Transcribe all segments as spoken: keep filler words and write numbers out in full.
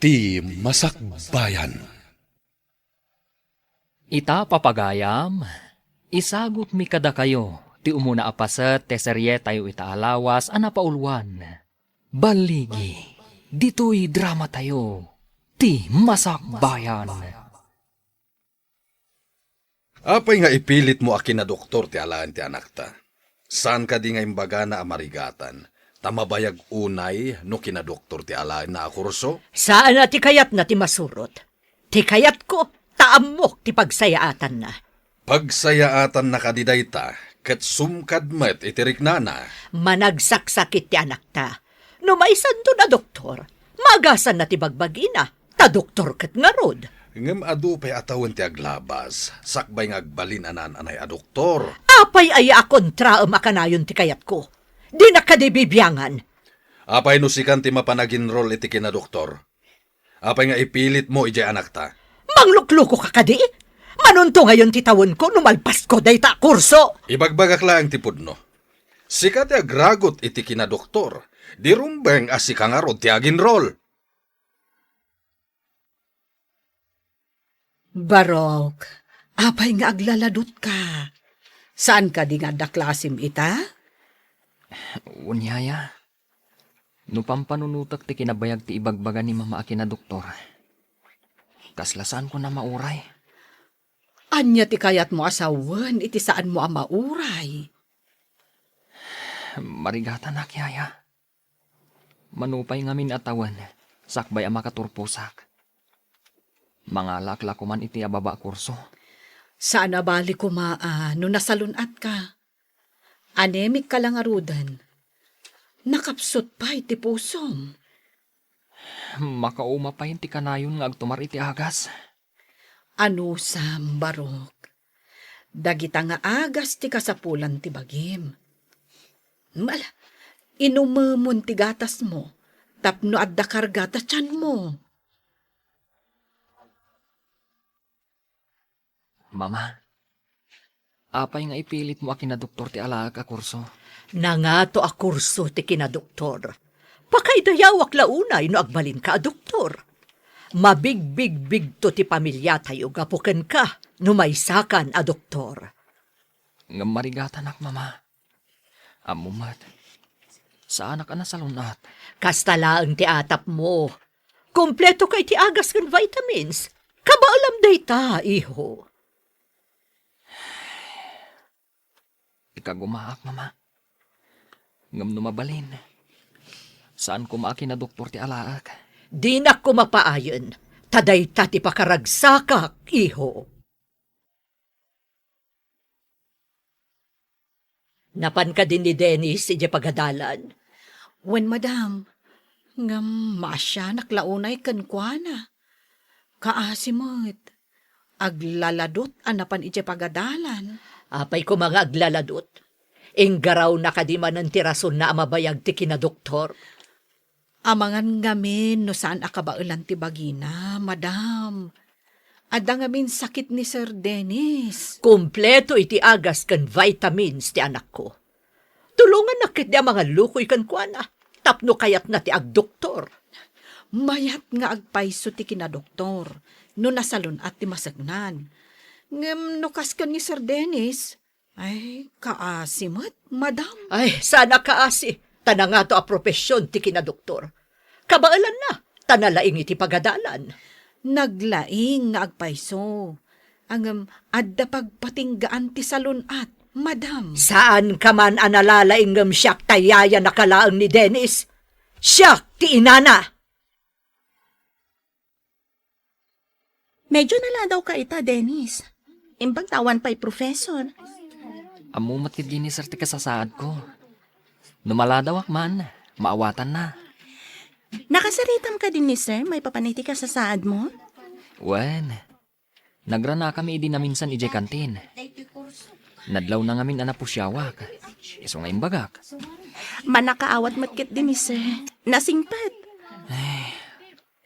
Ti Masakbayan. Ita, papagayam, isagutmi kadakayo ti umuna a paset ti serietayo ita a lawas a napauluan. Balligi, ditoy dramatayo, Ti Masakbayan. Apay nga ipilitmo a kinadoktor ti alaen ti anakta? Saan kadi nga imbagana a marigatan, ta mabayag unay no kinadoktor ti alaenna a kurso? Saan a ti kayatna ti masurot. Ti kayatko, ta ammok ti pagsayaatanna. Pagsayaatanna kadi dayta, ket sumkad met iti riknana. Managsaksakit ti anakta. No maisanton a doktor, maagasanna ti bagbagina, ta doktor ket ngarud. Ngem adu pay a tawen ti aglabas, sakbay nga agbalin a naan-anay a doktor. Apay aya a kontraem a kanayon ti kayatko? Dinak kadi bibiangan. Apay no sikan ti mapan aginrol iti kinadoktor? Apay nga ipilitmo idiay anakta? Manglukluko ka kadi? Manunto ngayon ti tawenko no malpasko dayta a kurso. Ibagbagak laeng ti pudno. Sika ti agragut iti kinadoktor. Di rumbeng a sika ngarud ti aginrol. Barok, apay nga aglaladutka? Saan kadi nga adda klasim ita? Wen, yaya, no pampanunotek ti kinabayag ti ibagbaga ni mama a kinadoktor, kasla saanko a mauray. Ania ti kayatmo a sawen iti saanmo a mauray? Marigatanak, yaya. Mano pay ngamin a tawen, sakbay a makaturposak, mangalaak la koman iti ababa a kurso. Saan a bali koma a no nasalun-atka. Anemic ka la ngaruden. Nakapsut pay ti pusom. Makauma pay ti kanayon nga agtumar iti agas. Anusam, Barok. Dagita nga agas ti kasapulan ti bagim. Ala, inumemon ti gatasmo tapno adda karga ta tianmo. Mama, apay nga ipilitmo a kinadoktor ti alaek a kurso? Nangato a kurso ti kinadoktor. Pakaidayawak la unay no agbalinka a doktor. Mabigbigbigto ti pamiliatayo gapu kenka no maysakan a doktor. Ngem marigatanak, mama. Ammom met, saanak a nasalun-at. Kasta laeng ti atapmo. Kumpleto ka iti agas ken vitamins. Kabaelam dayta, iho. Ikagumaak, mama. Ngem no mabalin, saan koma a kinadoktor ti alaek. Dinak koma paayen, ta dayta ti pakaragsakak, iho. Napan kadi ni Dennis idiay pagadalan? Wen, madam. Ngem maasianak la unay kenkuana. Kaasi met. Aglaladot a napan idiay pagadalan. Apay koma nga aglaladot? Inggarawna kadi manen ti rasonna a mabayag ti kinadoktor? Amangan ngamin no saan a kabaelan ti bagina, madam. Adda ngamin sakit ni Sir Dennis. Kumpleto iti agas ken vitamins ti anakko. Tulongannak ketdi a mangallukoy kenkuana tapno kayatna ti agdoktor. Mayat nga agpayso ti kinadoktor no nasalun-at ti maseknan. Ngem no kas ken ni Sir Dennis, ay, kaasi met, madam. Ay, saan a kaasi, ta nangato a profesion ti kinadoktor. Kabaelanna, ta nalaing iti pagadalan. Naglaing nga agpayso. Ngem adda pagpatinggaan ti salun-at, madam. Saanka man a nalalaing ngem siak ta yayanaka laeng ni Dennis. Siak ti inana. Medyo naladawka ita, Dennis. Imbag ta awan pay professor. Ammom met ketdi ni Sir ti kasasaadko. No maladawak man, maawatanna. Nakasaritam kadi ni Sir maipapan iti kasasaadmo? Wen, nagranakami idi naminsan idiay kantin. Nadlawna ngamin a napusiawak. Isu nga imbagak. Mannakaawat met ketdi ni Sir. Nasingpet.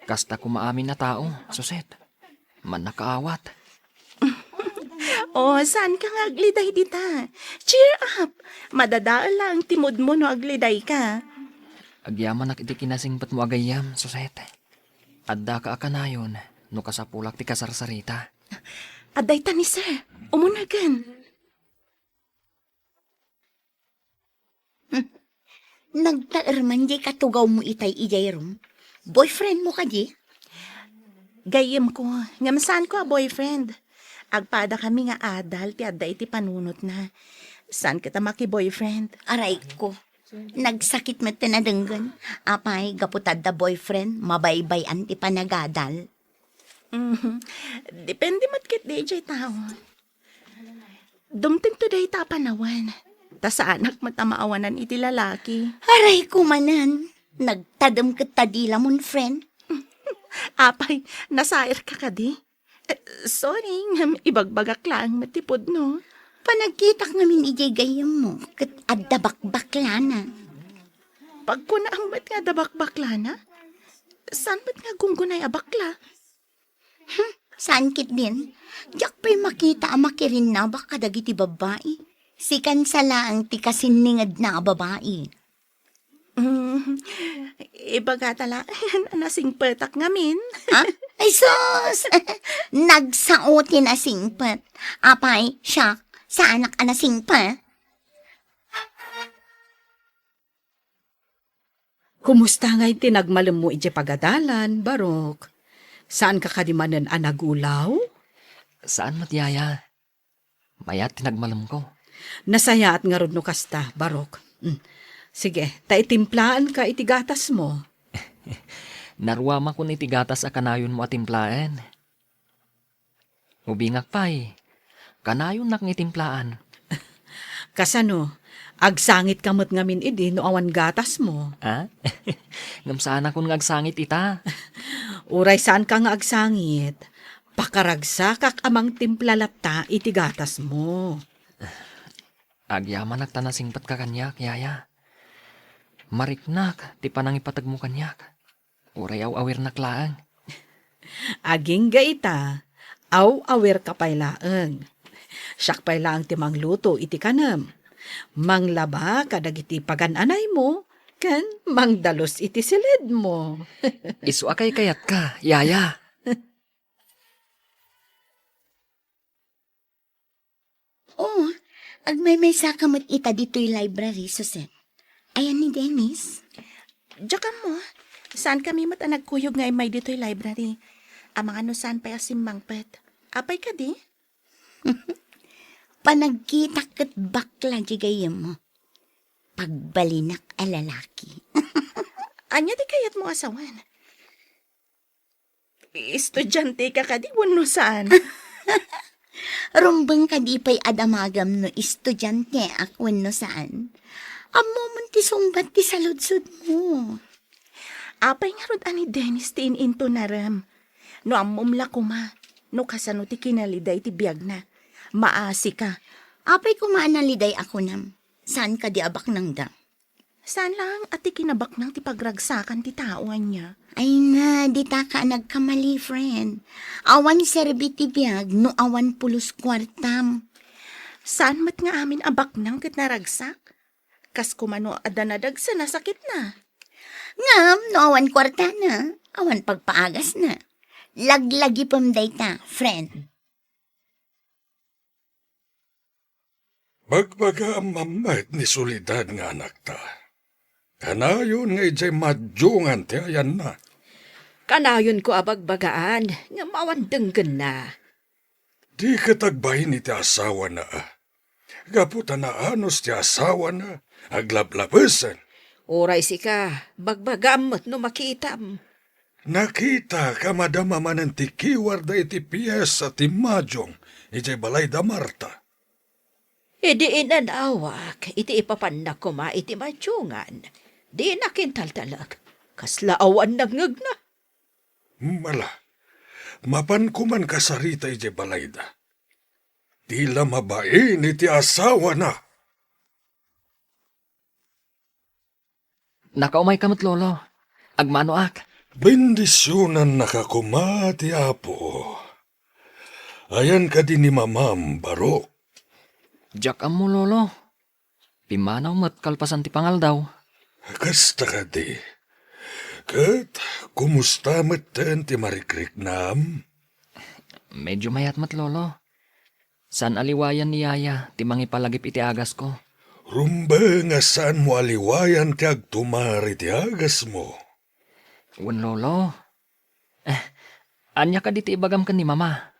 Kasta koma amin a tao, Suset. Mannakaawat. Oh, saanka nga agliday dita? Cheer up! Madadael laeng ti moodmo no agridayka. Agyamanak iti kinasingpetmo a gayyem, Suset. Addaka a kanayon no kasapulak ti kasarsarita. Adda ita ni Sir. Umunagen. Nagtaerman diay katugawmo itay idiay room. Boyfriendmo kadi? Gayyemko, ngem saanko a boyfriend. Agpadakami nga adal ti adda iti panunotna. Saan ket a maki-boyfriend. Arayko. Nagsakit met ti nadenggen. Apay, gapu ta adda boyfriend, mabaybay-an ti panagadal. Mhm. Depende met ketdi idiay tao. Dumtengto dayta a panawen, ta saanak met a maawanan iti lalaki. Arayko manen, nagtadem ket ta dila mon friend. Apay, nasairka kadi? Eh, sorry, ngem ibagbagak laeng met ti pudno. Panagkitak ngamin idiay gayyemmo, ket adda bakbaklana. Pagkunaam met nga adda bakbaklana? Saan met nga gunggunay a bakla? Hmm, saan ketdin? Diak pay makita a makirinnabak kadagiti babbai. Si Kansa laeng ti kasinningedna a babai. Mm, ibagata laeng a nasingpetak ngamin. Ha? Ay sus! Nagsao ti nasingpet. Apay, siak, saanak a nasingpet? Kumusta ngay ti nagmalemmo idiay pagadalan, Barok? Saanka kadi manen a nagulaw? Saan met, Yaya. Mayat ti nagmalemko. Nasayaat ngarud no kasta, Barok. Mm. Sige, ta itimplaenka iti gatasmo. Naruamakon iti gatas a kanayonmo a timplaen. Ubingak pay, kanayonnak nga itimplaen. Kasano? Agsangitka met ngamin idi no awan gatasmo? Ha? Ngem saanakon nga agsangit ita. Uray saanka nga agsangit, pakaragsakak a mangtimpla latta iti gatasmo. Agyamanak ta nasingpetka kaniak, Yaya. Mariknak ti panangipategmo kaniak. Uray aw-awirnak laeng. Agingga ita, aw-awirka pay laeng. Siak pay laeng ti mangluto iti kanem. Manglaba kadagiti pagan-anaymo, ken mangdalus iti silidmo. Isu a kaykayatka, Yaya. Oh, agmaymaysaka met ita ditoy library, Susan. Ayan ni Dennis? Diak ammo. Saankami met a nagkuyog nga immay ditoy library. Amangan no saan pay a simmangpet. Apay kadi? Panagkitak ket bakla di gayyemmo. Pagbalinak a lalaki. Ania ti kayatmo a sawen? Estudianteka kadi wenno saan? Rumbeng kadi pay a damagam no estudianteak wenno saan? Ammomon ti sungbat ti saludsodmo. Apay ngarud a ni Dennis ti in-intonarem? No ammom la koma, no kasano ti kinalida iti biagna, maasika. Apay koma a naliday a kunam? Saan kadi a baknangda? Saan laeng a ti kinabaknang ti pagragsakan ti tao ania? Ay na, ditaka a nagkamali, friend. Awan serbi ti biag no awan pulos kuartam. Saan met nga amin a baknang ket naragsak? Kas koma no adda nadagsen a sakitna. Ngem no awan kuartana, awan pagpaagasna. Laglagipem dayta, friend. Bagbagaam met ni Soledad nga anakta. Kanayon nga idiay madiongan ti ayanna. Kanayonko a bagbagaan, ngem awan denggenna. Di ket agbain iti asawana, a. Gapu ta naanus ti asawana, aglablabesen. Uray sika, bagbagaam met no makitam. Nakitak a madama manen ti kiwarda iti piesa ti madiong idiay balay da Marta. Idi inanawak iti ipapanna koma iti madiongan, dinak intaltalek. Kasla awan nangngegna. Mala, mapan koman kasarita idiay balayda. Di la mabain iti asawana. Nakaumayka met, Lolo. Agmanoak. Bendisionannaka koma ti Apo. Ayan kadi ni Mamam, Barok? Diak ammo, Lolo. Pimmanaw met kalpasan ti pangaldaw. Kasta kadi. Ket kumusta metten ti marikriknam? Medyo mayat met, Lolo. Saan a liwayan ni Yaya ti mangipalagip iti agasko. Rumbeng a saanmo a liwayan ti agtumar iti agasmo. Wen, Lolo. Eh, ania kadi ti ibagam ken ni Mama?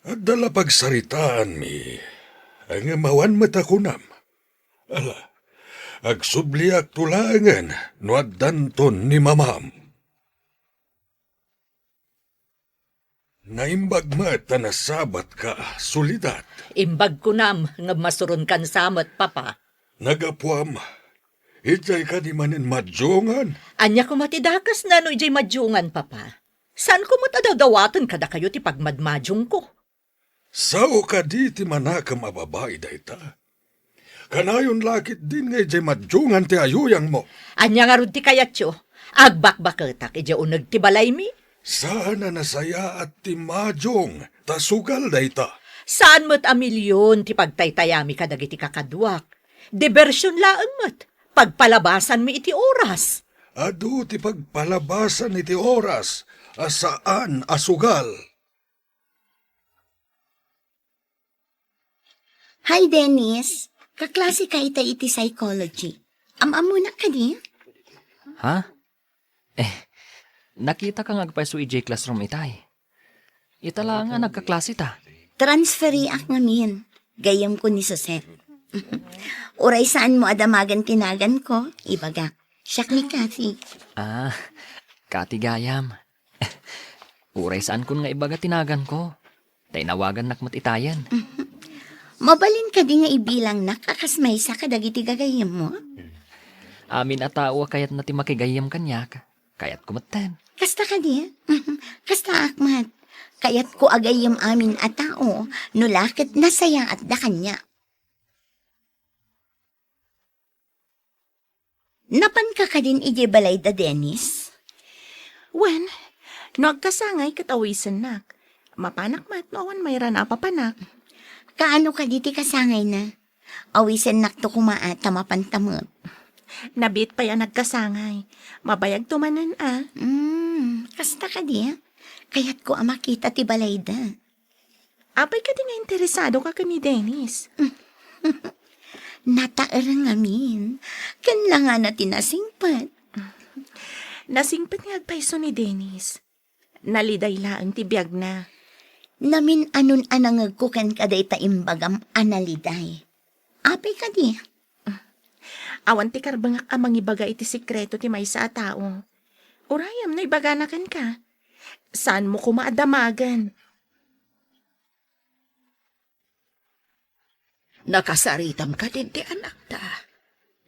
Adda la pagsaritaanmi, ngem awan met a kunam. Ala, agsubliakto laengen no addanton ni Mamam. Naimbag met a nasabatka, Soledad. Imbag kunam, ngem masuronkan sa met, Papa. Nagapuam, idiay kadi manen madiungan? Ania koma ti dakesna no idiay madiungan, Papa? Saanko met a dawdawaten kadakayo ti pagmadmadiongko. Sao kadi ti manakem a babai dayta? Kanayon la ketdin nga idiay madiungan ti ayuyangmo. Ania ngarud ti kayatyo? Agbakbaketak idiay uneg ti balaymi? Saan a nasayaat ti madiung, ta sugal dayta. Saan met a milion ti pagtaytayami kadagiti kakaduak. Diversion laeng met. Pagpalabasanmi iti oras. Adu ti pagpalabasan iti oras a saan a sugal. Hi, Dennis. Kaklaseka itay iti psychology. Am-ammonak kadi? Ha? Eh, nakitaka nga agpayso idiay classroom itay. Ita laeng a nagkaklaseta. Transferiak ngamin. Gayyemko ni Sosep. Uray saanmo a damagen ti naganko, ibagak. Siak ni Kathy. Ah, Kathy gayam. Uray saankon nga ibaga ti naganko. Ta inawagannak met itayen. Mabalin kadi nga ibilangnak a kas maysa kadagiti gagayyemmo? Amin a tao a kayatna ti makigayyem kaniak, kayatko metten. Kasta kadi? Kastaak met. Kayatko a gayyem amin a tao, no la ket nasayaatda kaniak. Napanka kadin idiay balayda, Dennis? Wen, no agkasangay ket awisennak. Mapanak met no awan mayrana a papanak. Kaano kadi ti kasangayna? Awisennakto koma a ta mapanta met. Nabiit pay a nagkasangay. Mabayagto manen a. Hmm, kasta kadi, a? Kayatko a makita ti balayda. Apay kadi nga interesadoka ken ni Dennis? Nataer ngamin. Ken langana ti nasingpet. Nasingpet nga agpayso ni Dennis. Naliday laeng ti biagna. Namin-anon a nangegko kenka dayta imbagam a naliday. Apay kadi? Awan ti karbengak a mangibaga iti sekreto ti maysa a tao. Urayem no ibagana kenka. Saanmo koma a damagen. Nakasaritam kadin ti anakta?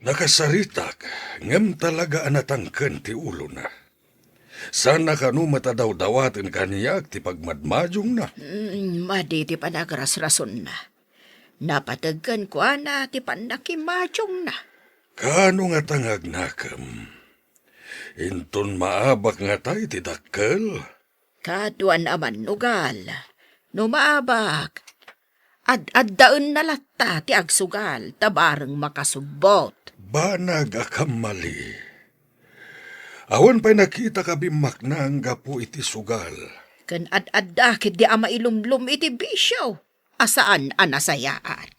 Nakasaritak, ngem talaga a natangken ti ulona. Saanna kano met a dawdawaten kaniak ti pagmadmadiongna. Mm, madi ti panagrasrasonna. Napateg kenkuana ti pannakimadiongna. Kaano ngata nga agnakem? Inton maabak ngata iti dakkel? Kaduan a mannugal. No maabak, ad-addaenna latta ti agsugal ta bareng makasubbot. Banag a kammali. Awan pay nakitak a bimmaknang gapu iti sugal. Ken ad-adda ketdi a mailumlom iti bisio a saan a nasayaat.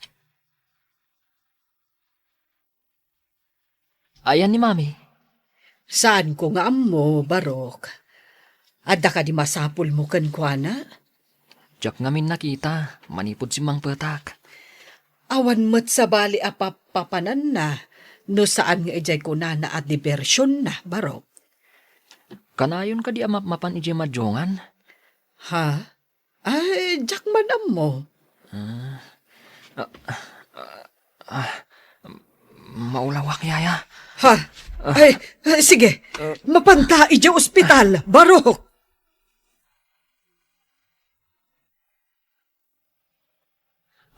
Ayan ni Mami? Saanko nga ammo, Barok. Adda kadi masapulmo kenkuana? Diak ngamin nakita, manipud simmangpetak. Awan met sabali a pappapananna no saan nga idiay kunana a dibersionna, Barok. Kanayon kadi a mapmapan idiay madiongan? Ha? Ay, diak man ammo. Ah, ah, ah, ah, maulawak, Yaya. Ha? Ay, ay, sige. Mapanta idiay ospital, Barok.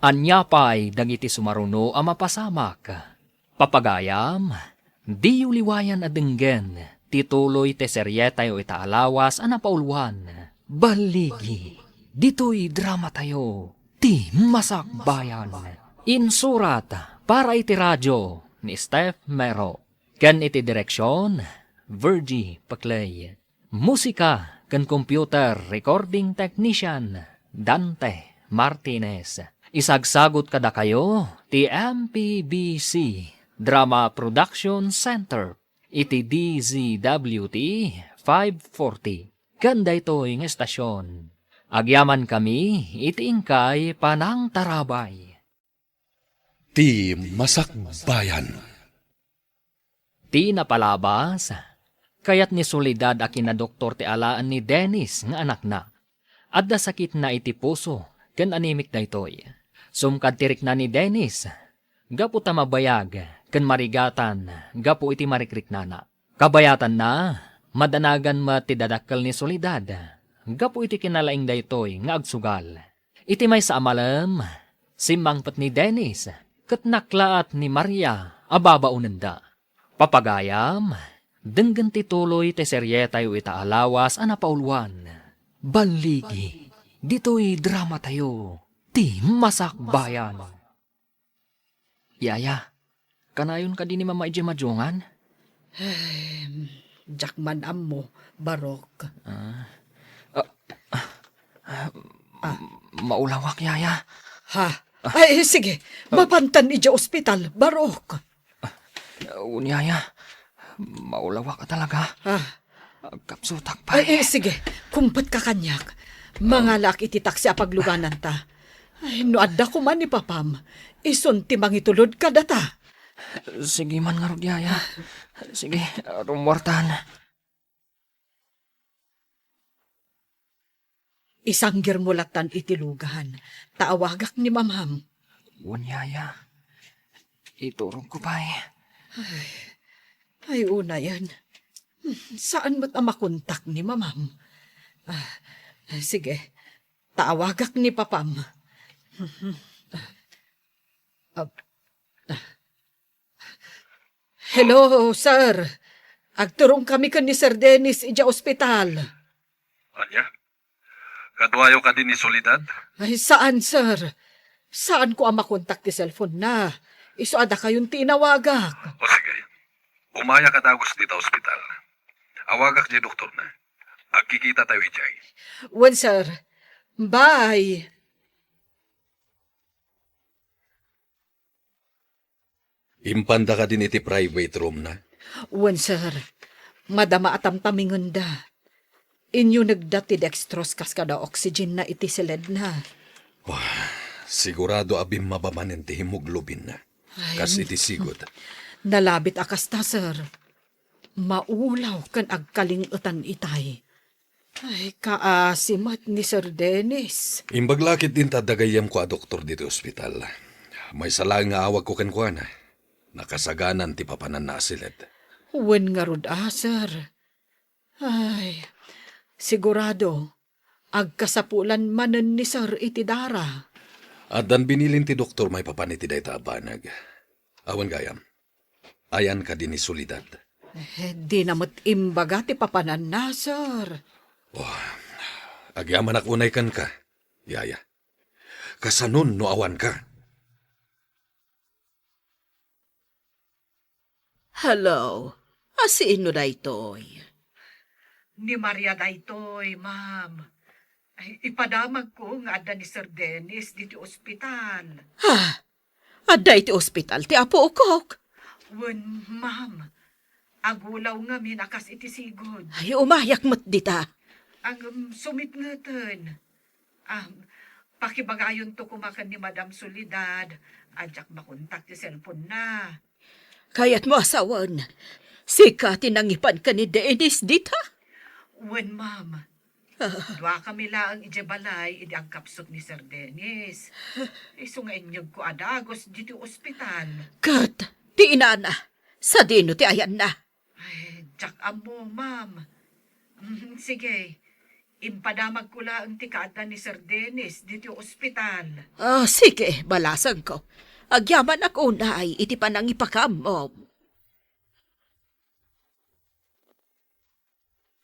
Ania pay dagiti sumaruno a mapasamak? Papagayam, diyo liwayan a denggen ti tuloy ti serietayo ita a lawas a napauluan, Balligi. Ditoy dramatayo, Ti Masakbayan. Insurat para iti radio ni Steph Mero. Ken iti direksion, Virgie Paclay. Musika ken computer recording technician, Dante Martinez. Isagsagut kadakayo ti M P B C Drama Production Center iti D Z W T five forty. Ken daytoy nga estasion, agyamankami iti inkay panangtarabay. Ti Masakbayan. Ti napalabas, kayat ni Soledad a kinadoktor ti alaen ni Dennis nga anakna. Adda sakitna iti puso ken anemic daytoy. Sumkad ti rikna ni Dennis, gapu ta mabayag ken marigatan gapu iti marikriknana. Kabayatanna, madanagan met ti dadakkel ni Soledad gapu iti kinalaing daytoy nga agsugal. Iti maysa a malem, simmangpet ni Dennis ket naklaat ni Maria a babaonenda. Papagayam, denggen ti tuloy ti serietayo ita a lawas a napauluan. Balligi, ditoy dramatayo, ti Masakbayan. Yaya, kanayon kadi ni Mama idiay madungan? Ehem, diak man ammo, Barok. Ah, ah, ah, maulawak, Yaya. Ha? Ay, sige. Mapantan idiay ospital, Barok. Wen, Yaya. Maulawak a talaga. Ah. Agkapsutak pay. Ay, eh, sige. Kumpetka kaniak. Mangalaak iti taksi a paglugananta. Ay, no adda koma ni papam, isun ti mangitulod kadata. Sige man ngarud, Yaya. Sige, rummuartan. Isanggirmo lattan iti lugan, ta awagak ni Mamam. Wen, Yaya. Iturogko pay. Ay, ay, unayen. Saan met a makontak ni Mamam. Ah, sige, ta awagak ni Papam. Ah, ah. Hello, sir. Agturongkami ken ni Sir Dennis idiay ospital. Ania? Kaduayo kadi ni Soledad? Ay, saan, sir. Saanko a makontak ti cellphone-na. Isu a dakayon ti inawagak. O sige. Umayak a dagus dita ospital. Awagak diay doktorna. Agkikitatayo idiay. Wen, sir. Bye. Impanda kadin iti private room-na? Wen, sir. Madama a tamtamingenda. Inyunegda ti dextrose kas kada oxygen-na iti siledna. Wah, sigurado a bimmaba manen ti hemoglobin-na. Ay, kas iti sigud. Nalabit a kasta, sir. Maulaw ken agkaling-etan itay. Ay, kaasi met ni Sir Dennis. Imbag la ketdin ta adda gayyemko a doktor ditoy ospital. Maysa laeng nga awagko kenkuana. Nakasaganan ti papananna a siled. Wen ngarud a, sir. Ay, sigurado, agkasapulan manen ni sir iti dara. Addan binilin ti doktor maipapan iti dayta a banag. Awan gayam. Ayan kadi ni Soledad? Eh, dina met imbaga ti papananna, sir. Oh, agyamanak unay kenka, Yaya. Kasanon no awanka? Hello. A, sino daytoy? Ni Maria daytoy, ma'am. Ay, ipadamagko nga adda ni Sir Dennis diti ospital. Ha? Adda iti ospital ti apokok? Wen, ma'am. Agulaw ngamin a kas iti sigud. Ay, umayak met dita. Ngem, sumitngeten. Ah, pakibagayonto koma ken ni Madam Soledad a diak makontak ti cellphone-na. Kayatmo a sawen, sika ti nangipan ken ni Dennis dita? Wen, ma'am. Ah. Duakami laeng idiay balay idi agkapsut ni Sir Dennis. Isu nga inyegko a dagus ditoy ospital. Ket ti inana, sadino ti ayanna? Ay, diak ammo, ma'am. Mm, sige, impadamagko laeng ti kaadda ni Sir Dennis ditoy ospital. Ah, sige, balasengko. Agyamanak unay iti panangipakaammo.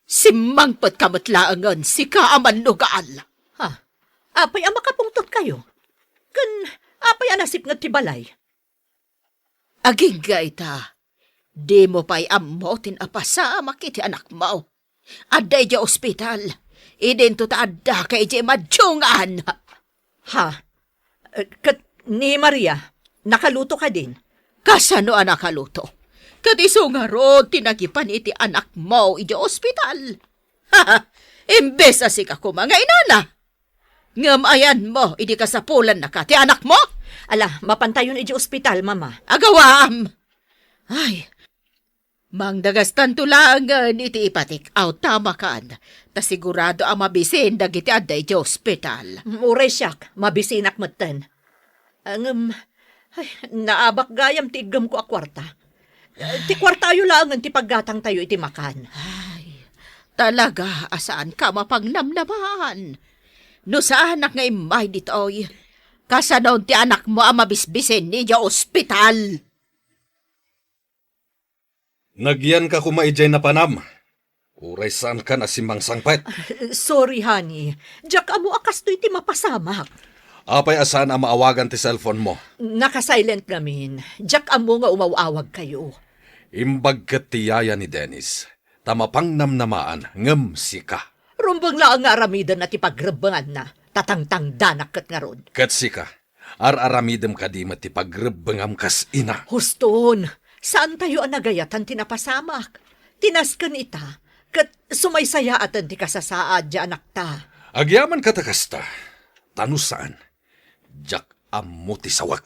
Simmangpetka met laengen, sika a mannugal. Ha? Apay a makapungtotkayo? Ken apay a nasipnget ti balay? Agingga ita, Dimo pay ammo ti napasamak iti anakmo. Adda idiay ospital. Idinto ta addaka idiay madungan. Ha? Eh, ket ni Maria, nakaluto kadin? Kasano a nakaluto? Ket isu ngarud ti nagipan iti anakmo idiay ospital. Imbes a sika koma nga inana. Ngem ayanmo idi kasapulannaka ti anakmo? Ala, mapantayon idiay ospital, Mama. Agawaam! Ay, mangdagastanto laengen iti ipatik-out ta makan, ta sigurado a mabisin dagiti adda iti ospital. Mm, uray siak, mabisinak metten. Ngem, ay, naabak gayam ti iggemko a kuarta. Eh, ti kuartayo laengen ti paggatangtayo iti makan. Ay, talaga a saanka mapangnamnamaan. No saanak nga immay ditoy, kasano ti anakmo a mabisbisin idiay ospital? Nagyanka koma idiay napanam. Uray saankan a simmangsangpet. Sorry, honey. Diak ammo a kastoy ti mapasamak. Apay a saan a maawagan ti cellphone mo? Naka-silent ngamin. Diak ammo nga umaw-awagkayo. Imbag ket ti yaya ni Dennis, ta mapangnamnamaan ngem sika. Rumbeng laeng nga aramidenna ti pagrebbenganna, ta tangtangdanak ket ngarud. Ket sika, ar-aramidem kadi met ti pagrebbengam kas ina? Huston, saantayo a nagayatan ti napasamak. Ti nasken ita, ket sumaysayaaten ti kasasaad ti anakta. Agyamankata kasta, ta no saan, diak ammo ti sawek.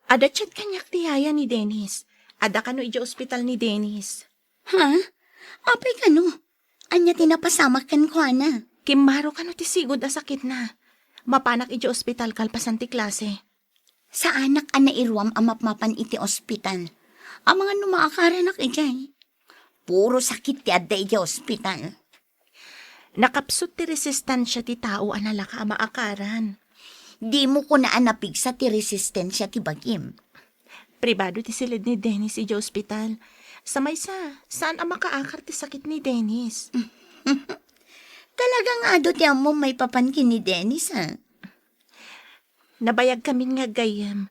Adda chat kaniak ti yaya ni Dennis. Adda kano idiay ospital ni Dennis. Ha? Apay kano? Ania ti napasamak kenkuana? Kimmaro kano ti sigud a sakitna. Mapanak idiay ospital kalpasan ti klase. Saanak a nairuam a mapmapan iti ospital. Amangan no maakaranak idiay. Puro sakit ti adda idiay ospital. Nakapsut ti resistensia ti tao a nalaka a maakaran. Dimo kuna a napigsa ti resistensia ti bagim. Pribado ti silid ni Dennis idiay ospital. Sa maysa, saan a makaakar ti sakit ni Dennis. Talaga nga adu ti ammom maipapan ken ni Dennis, a? Nabayagkamin nga aggayyem.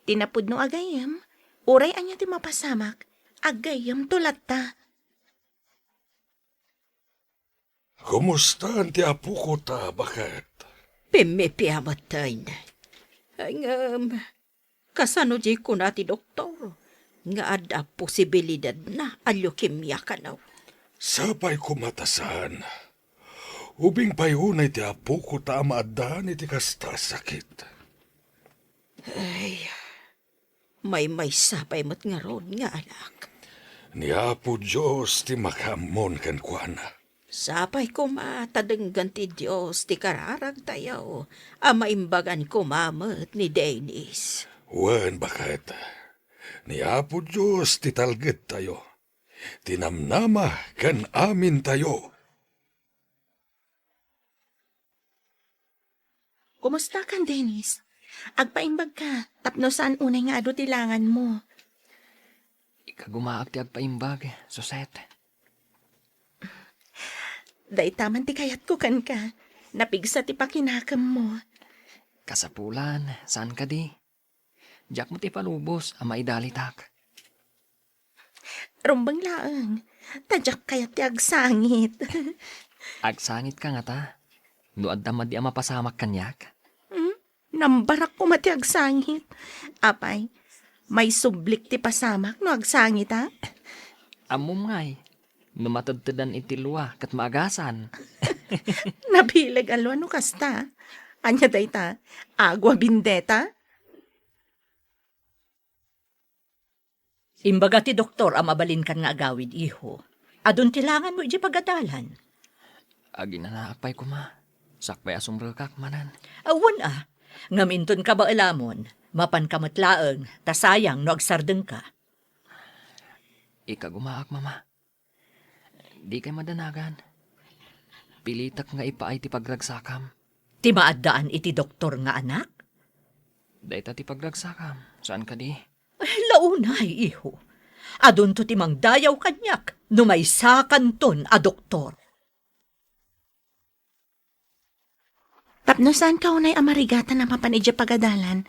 Ti napudno a gayyem, uray ania ti mapasamak, aggayyemto latta. Kumustaan ti apokota, baket? Pimmipia metten. Ngem, kasano diay kuna ti doktor nga adda posibilidadna a leukemia kano? Sapay koma ta saan. Ubing pay unay ti apokota a maaddaan iti kasta a sakit. Ay, maymaysa pay met ngarud nga anak. Ni Apo Dios ti makaammon kenkuana. Sapay koma ta denggen ti Dios ti kararagtayo a maimbagan koma met ni Dennis. Wen, baket. Ni Apo Dios ti talgedtayo, ti namnama ken amintayo. Kumustakan, Dennis? Agpaimbagka tapno saan unay nga adu ti langanmo. Ikagumaak ti agpaimbag, Suset. Dayta man ti kayatko kenka. Napigsa ti pakinakemmo. Kasapulan, saan kadi? Diak met ipalubos a maidalitak. Rumbeng laeng, ta diak kayat ti agsangit. Agsangitka ngata? No adda madi a mapasamak kaniak? Hmm? Nambarak koma ti agsangit. Apay, maisublik ti pasamak no agsangit, a? Ammom ngay, no matedtedan iti lua ket maagasan. Nabileg a lua no kasta. Ania dayta? Agua bendita? Imbaga ti doktor a mabalinkan nga agawid, iho. Adun ti langanmo idiay pagadalan. Aginanaak pay koma. Sakbay a sumrekak manen. Awan a. Ngem inton kabaelamon, mapanka met laeng, ta sayang no agsardengka. Ikagumaak, Mama. Dikay madanagan. Pilitek nga ipaay ti pagragsakam. Ti maaddaan iti doktor nga anak? Dayta ti pagragsakam, saan kadi? Ay, launay, iho. Adunto ti mangdayaw kaniak no maysakanton a doktor. Tapno saanka unay a marigatan a mapan idiay pagadalan,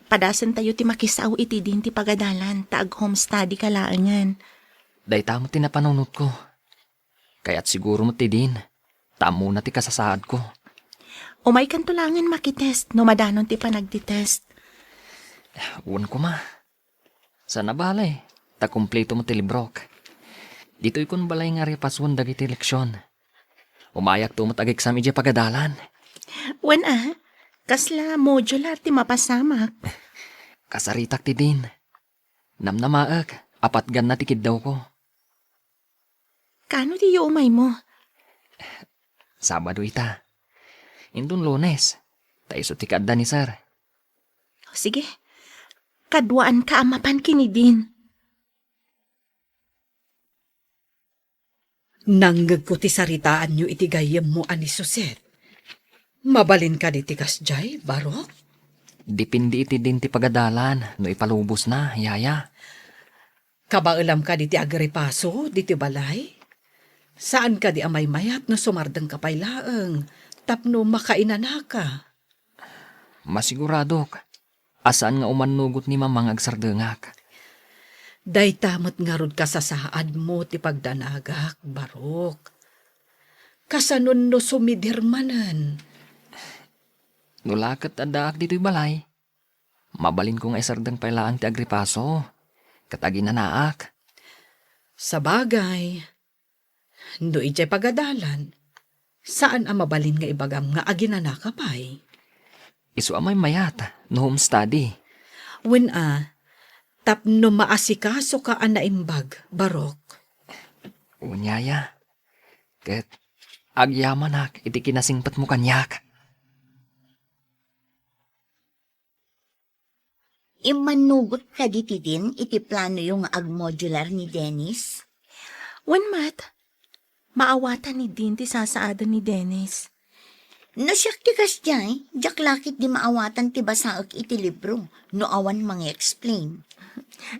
Padasentayo ti makisao iti din ti pagadalan ta ag-home study ka laengen. Dayta met ti napanunotko. Kayat siguro met ti din, ta ammona ti kasasaadko. Umaykanto laengen makitest no madanon ti panagtitest. Wen koma. Saan a bale, ta kumpleto met ti librok. Ditoykon balay nga repasoen dagiti leksion. Umayakto met ag-exam idiay pagadalan. Wen a, kasla modular ti mapasamak? Kasaritak ti din. Namnamaek, apatganna ti kiddawko. Kano diyo umaymo? Sabado ita. Inton Lunes, ta isu ti kaadda ni Sir. O, sige. Kaduaanka a mapan ken ni Dean. Nangngegko ti saritaanyo iti gayyemmo a ni Suset. Mabalin kadi ti kasdiay, Barok? Depende iti din ti pagadalan no ipalubosna, yaya. Kabaelam kadi ti agripaso ditoy balay? Saan kadi a maymayat no sumardengka pay laeng tapno makainanaka? Masiguradok a saan nga umannugot ni Mama nga agsardengak. Dayta met ngarud kasasaadmo ti pagdanagak, Barok. Kasanon no sumidir manen? No la ket addaak ditoy balay, mabalinko nga isardeng pay laeng ti agripaso ket aginanaak. Sabagay, no idiay pagadalan, saan a mabalin nga ibagam nga aginanaka pay? Isu a maymayat no home study. Wen a, tapno maasikasoka a naimbag, Barok. Wen, yaya. Ket agyamanak iti kinasingpetmo kaniak. Immannugot kadi ti din iti planoyo nga agmodular ni Dennis? Wen met, maawatan ni Dean ti sasaaden ni Dennis. No siak ti kasdiay, diak la ketdi maawatan ti basaek iti libro no awan mangi-explain.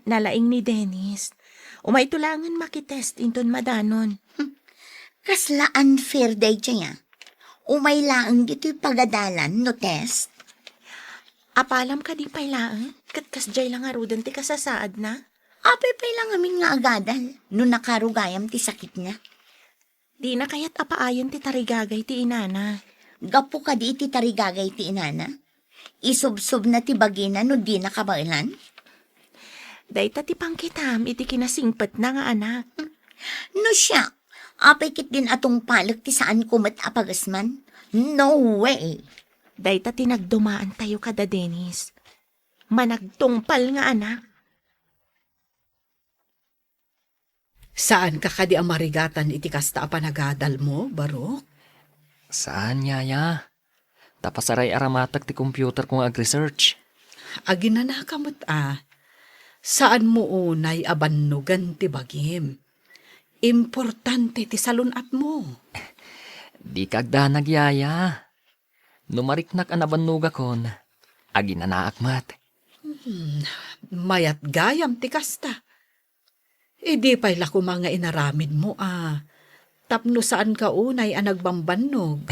Nalaing ni Dennis. Umayto laengen makitest inton madanon. Hmm. Kasla unfair daydiay a. Umay laeng ditoy pagadalan no test. Apalam kadi pay laeng, ket kasdiay la ngaruden ti kasasaadna? Apay pay la ngamin nga agadal no nakarugayam ti sakitna? Dina kayat a paayen ti tarigagay ti inana. Gapu kadi iti tarigagay ti inana? Isubsobna ti bagina no dina kabaelan? Dayta ti pangkitam iti kinasingpetna nga anak. No siak, apay ketdin a tungpalek ti saanko met a pagesman? No way! Dayta ti nagdumaantayo kada Dennis. Managtungpal nga anak. Saanka kadi a marigatan iti kasta a panagadalmo, Barok? Saan, yaya. Ta pasaray-aramatek ti computerko nga ag-research. Aginanaka met a. Saanmo unay a bannogen ti bagim. Importante ti salun-atmo. Dika agdanag, yaya. No mariknak a nabannogakon, aginanaak met. Hmm, mayat gayam ti kasta. Idi pay la koma nga inaramidmo a tapno saanka unay a nagbambannog.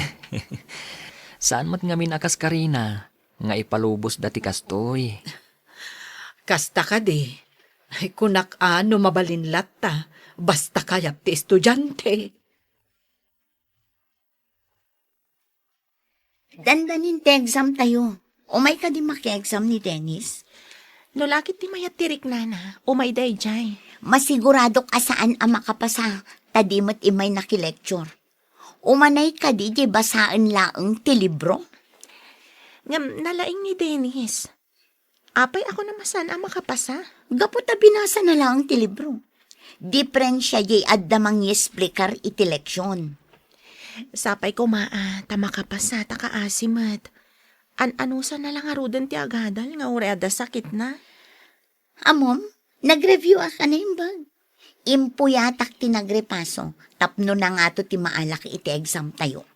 Saan met ngamin a kas karina nga ipalubosda ti kastoy. Kasta kadi, ay, kunak a no mabalin latta, basta kayat ti estudiante. Dandanin ti exam tayo. Umay kadi maki-exam ni Dennis? No la ket ti mayat ti riknana, umay daydiay. Masiguradok a saan a makapasa, ta di met immay naki-lecture. Umanay kadi di basaen laeng ti libro? Ngem nalaing ni Dennis. Apay a kunam a saan a makapasa? Gapu ta binasana laeng ti libro. Diferensia diay adda mangiesplikar iti leksion. Sapay koma a ta makapasa ta kaasi met. An-anusana la ngaruden ti agadal nga uray adda sakitna. Ammom, nag-review-ak a naimbag. Impuyatak ti nagrepaso tapno nangato ti maalak iti exam tayo.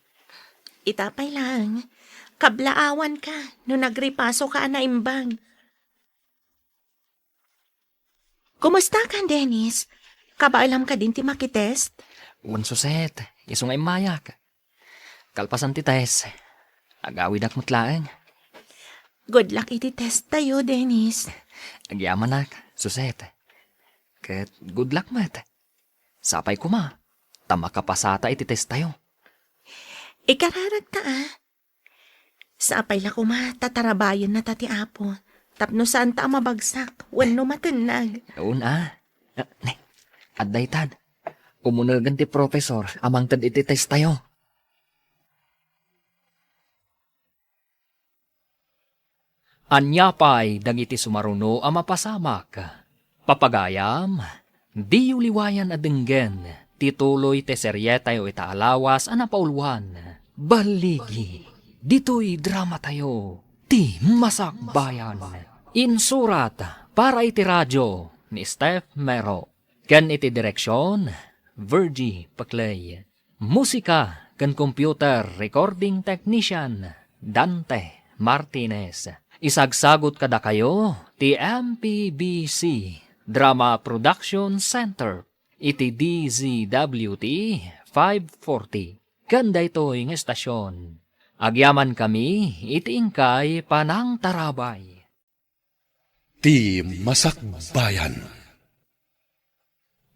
Ita pay laeng, kablaawanka no nagrepasoka a naimbag. Kumustakan, Dennis? Kabaelam kadin ti makitest? Wen, Suset, isu nga immayak. Kalpasan ti test, agawidak met laeng. Good luck iti test tayo, Dennis. Agyamanak, Suset. Ket good luck met. Sapay koma, ta makapasata iti test tayo. Ikararagta, a. Sapay la koma, ta tarabayennata ti Apo. Tapno saanta a mabagsak, wenno matennag. Wen, a. Ah, ne, adda itan. Umunegen ti professor a mangted iti test tayo. Ania pay dagiti sumaruno a mapasamak? Papagayam, diyo liwayan a denggen ti tuloy ti serietayo ita a lawas a napauluan. Balligi, ditoy dramatayo, Ti Masakbayan. Insurat para iti radio ni Steph Mero. Ken iti direksion, Virgie Paclay. Musika ken computer recording technician, Dante Martinez. Isagsagut kadakayo ti M P B C Drama Production Center iti D Z W T five forty. Ken daytoy nga estasion, agyamankami iti inkay panangtarabay. Ti Masakbayan.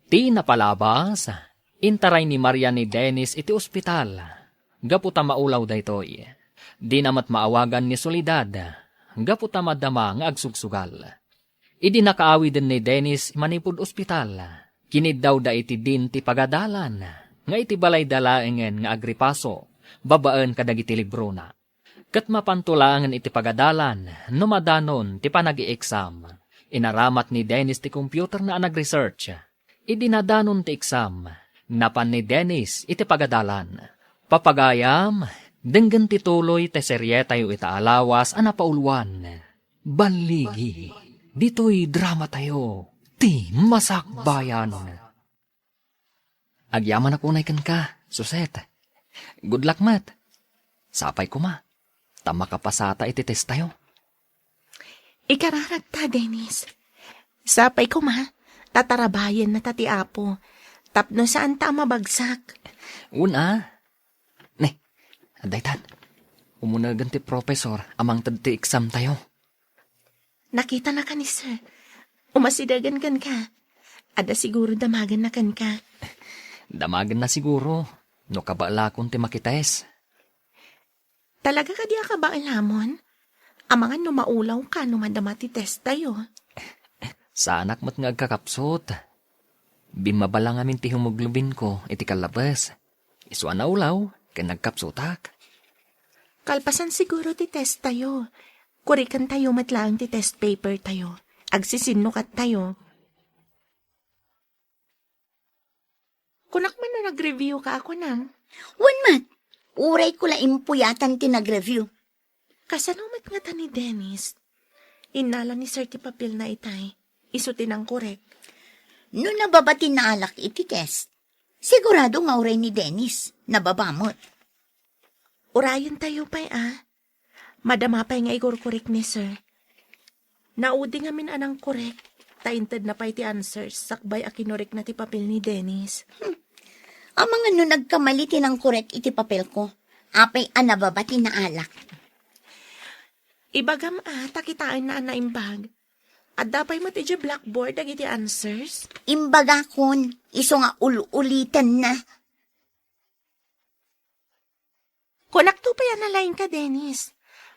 Ti napalabas, intaray ni Maria ni Dennis iti ospital. Gapu ta maulaw daytoy, dina met maawagan ni Soledad, gapu ta madama nga agsugsugal. Idi nakaawiden ni Dennis manipud ospital, kiniddawda iti din ti pagadalan, nga iti balayda laengen nga agripaso babaen kadagiti librona. Ket mapanto laengen iti pagadalan no madanon ti panag-i-exam. Inaramat ni Dennis ti computerna a nag-research. Idi nadanon ti exam, napan ni Dennis iti pagadalan. Papagayam, denggen ti tuloy ti serietayo ita a lawas a napauluan. Balligi, ditoy dramatayo, Ti Masakbayan. Agyamanak unay kenka, Suset. Good luck met. Sapay koma, ta makapasata iti test tayo. Ikararagta, Dennis. Sapay koma, ta tarabayennata ti Apo, tapno saanta a mabagsak. Wen, a. Ne, adda itan. Umunegen ti professor a mangted ti exam tayo. Nakitanaka ni Sir. Umasidegen kenka. Adda siguro damagenna kenka. Damagenna siguro, no kabaelakon ti makitest. Talaga kadi a kabaelamon? Amangan no maulawka no madama ti test tayo. Saanak met nga agkakapsut. Bimmaba la ngamin ti hemoglobinko iti kallabes. Isu a naulaw ken nagkapsutak. Kalpasan siguro ti test tayo. Kuriken tayo met laeng ti test paper tayo. Agsisinnukat tayo. Kunak man no nag-review ka a kunam? Wen met, uray ko la impuyatan ti nag-review. Kasano met ngata ni Dennis? Innala ni Sir ti papelna itay. Isu ti nangkorek. No nababa ti naalak iti test, sigurado nga uray ni Dennis, nababa met. Urayen tayo pay a. Madama pay nga igurkurek ni Sir. Naudi ngamin a nangkorek, ta intedna pay ti answers sakbay a kinorekna ti papel ni Dennis. Hmm. Amangan no nagkamali ti nangkorek iti papelko. Apay a nababa ti naalak. Ibagam a, ta kitaenna a naimbag. Adda pay met idiay blackboard dagiti answers. Imbagakon, isu nga ul-ulitenna. Kunakto pay a nalaingka, Dennis.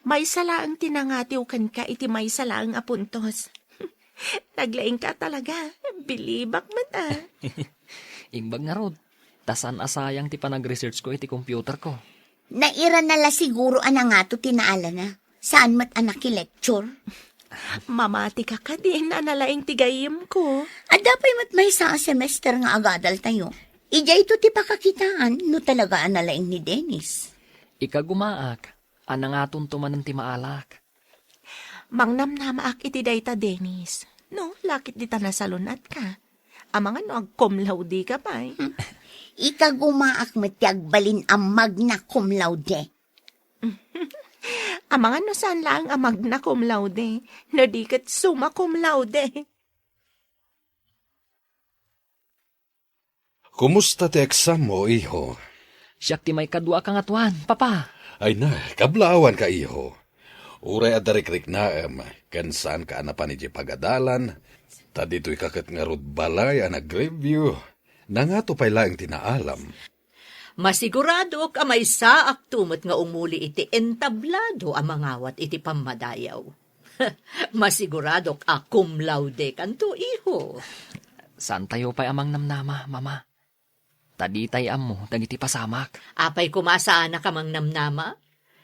Maysa laeng ti nangatiw kenka iti maysa laeng a puntos. Naglaingka talaga. Bilibak met a. Imbag ngarud, ta saan a sayang ti panag-research ko iti computer ko. Nairana la siguro a nangato ti naalana. Saan met a nakilecture? Mamatika kadin a nalaing ti gayyemko. Adda pay met maysa a semester nga agadaltayo. Idiayto ti pakakitaan no talaga a nalaing ni Dennis. Ikagumaak a nangatonto manen ti maalak. Mangnamnamaak iti dayta, Dennis. No, lakit dita nasalun-atka. Amangan no ag-cum laude ka pay. Hmm. Ikagumaak met ti agbalin a magna cum laude. Amangan no saan laeng a magna cum laude, no di ket summa cum laude. Kumusta ti exam mo, iho? Siak ti maikadua a kangatoan, Papa. Ay na, kablaawanka, iho. Uray adda rikriknaem, ken saanka a napan idiay pagadalan, ta ditoyka ket ngarud balay a nag-review. Nangato pay laeng ti naalam? Masiguradok a maysaakto met nga umuli iti entablado a mangawat iti pammadayaw. Masiguradok a cum laude kanto, iho. Saantayo pay a mangnamnama, Mama. Ta ditay ammo dagiti pasamak. Apay koma saanak a mangnamnama?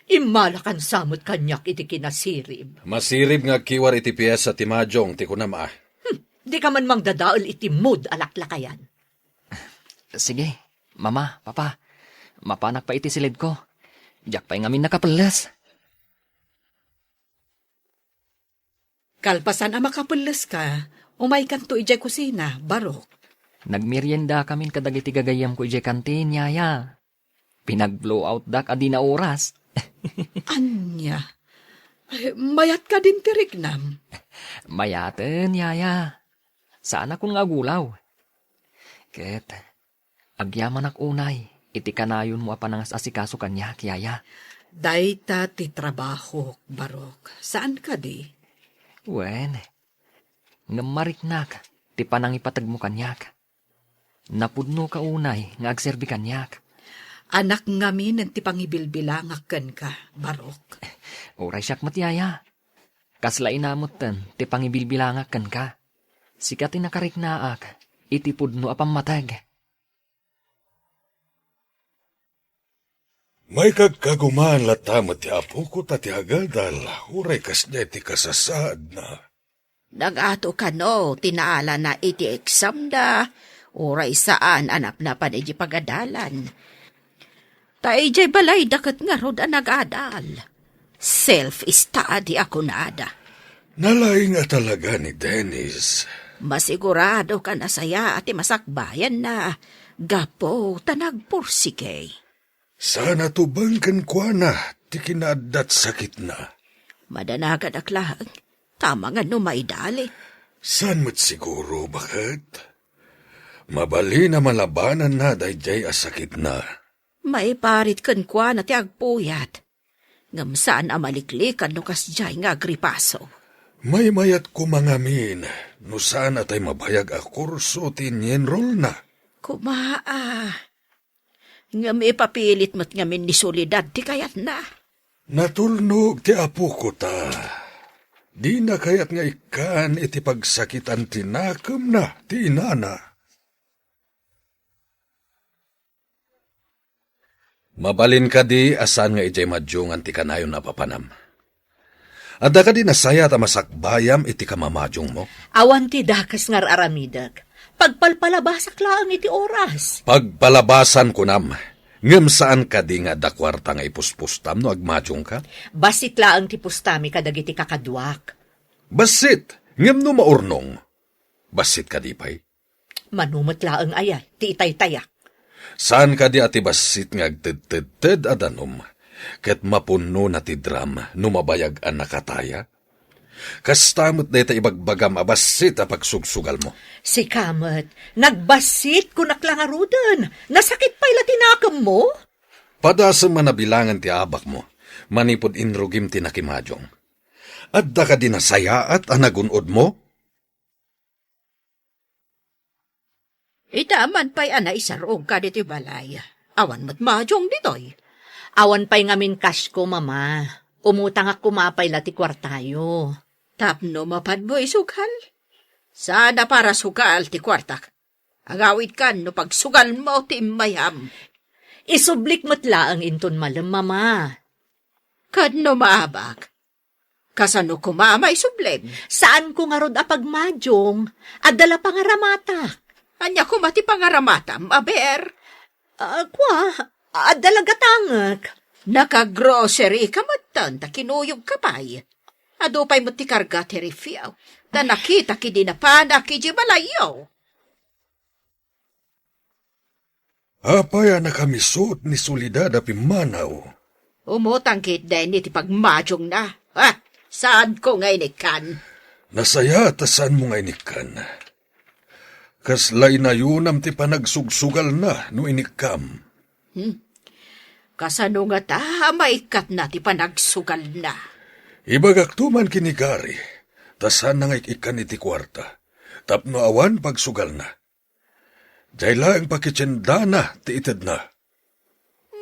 Immalakansa met kaniak iti kinasirib. Masirib nga agkiwar iti piesa ti majong ti kunam a. Hmm, dika man mangdadael iti mood a laklakayan. Sige, Mama, Papa, mapanak pay iti silidko. Diak pay ngamin nakapelles. Kalpasan a makapelleska, umaykanto idiay kusina, Barok. Nagmeriendakamin kadagiti gagayyemko idiay kantin, Yaya. Pinag-blowoutdak a dina oras. Ania? Eh, mayat kadin ti riknam? Mayaten, Yaya. Saanakon nga agulaw. Ket agyamanak unay iti kanayonmo a panangas-asikaso kaniak, Yaya. Dayta ti trabahok, Barok. Saan kadi? Wen, ngem mariknak ti panangipategmo kaniak. Napudnoka unay nga agserbi kaniak. Anak ngamin ti pangibilbilangak kenka, Barok. Uray siak met, Yaya. Kasla ina metten ti pangibilbilangak kenka. Sika ti nakariknaak iti pudno a pammateg. Maikagkagumaan latta met ti apoko ta ti agadal, uray kasdiay ti kasasaadna. Nagato kano ti naalana iti examda, uray saan a napnapan iti pagadalan. Ta idiay balayda ket ngarud a nagadal. Self-study a kunada. Nalaing a talaga ni Dennis. Masigurado ka nasayaat ti masakbayanna, gapu ta nagpursige. Saan a tubeng kenkuana ti kinaaddat sakitna. Madanaganak laeng, ta amangan no maidali. Saan met siguro, baket? Mabalin a malabananna daydiay a sakitna. Maiparit kenkuana ti agpuyat. Ngem saan a maliklikan no kasdiay nga agripaso. Maymayat koma ngamin no saan a tay mabayag a kurso ti inyinrolna. Kumaa. Ngem ipapilit met ngamin ni Soledad ti kayatna. Natulnog ti apoko ta. Dina kayat nga ikkan iti pagsakitan ti nakemna ti inana. Mabalin kadi a saan nga idiay madiongan ti kanayon a papanam? Adda kadi nasayaat a masakbayam iti kamamadiongmo? Awan ti dakes nga ar-aramidek. Pagpalpalabasak laeng iti oras. Pagpalabasan kunam, ngem saan kadi nga adda kuarta nga ipuspustam no agmadiongka? Bassit laeng ti pustami kadagiti kakaduak. Bassit, ngem no maurnong, bassit kadi pay? Mano met laeng aya ti itaytayak. Saan kadi a ti bassit nga agtedtedted a danum, ket mapunnona ti dram no mabayag a nakataya? Kasta met dayta ibagbagam a bassit a pagsugsugalmo. Sika met, nagbassit, kunak la ngaruden. Nasakit pay la ti nakemmo? Padasem a nabilangen ti abakmo, manipud inrugim ti nakimadiong. Adda kadi nasayaat a nagun-odmo? Ita man pay a naisarog kaditoy balay. Awan met madiong ditoy. Awan pay ngamin kasko, Mama. Umutangak koma pay la ti kuartayo. Tapno mapanmo isugal? Saan a para sugal ti kuartak. Agawidkan no pagsugalmo ti immayam. Isublik met laeng inton malem, Mama. Ket no maabak, kasano koma a maisublem? Saanko ngarud a pagmadiong. Adda la pangaramatak. Ania koma ti pangaramatam, aber? Ah, kua, adda la gatangek. Nakagrocery ka metten ta kinuyog ka pay. Adu pay met ti karga ti refiak. Ta nakitak idi napanak idiay balayyo. Apay a nakamisut ni Soledad a pimmanaw? Umutang ket daydi ti pagmadiongna. Ah, saanko nga inikkan. Nasayaat a saanmo nga inikkan. Kasla inayonam ti panagsugsugalna no inikkam. Hmm. Kasano ngata a maikkatna ti panagsugalna? Ibagakto man ken ni Gary, ta saanna nga ik-ikkan iti kuarta, tapno awan pagsugalna. Diay laeng pakitiendana ti itedna.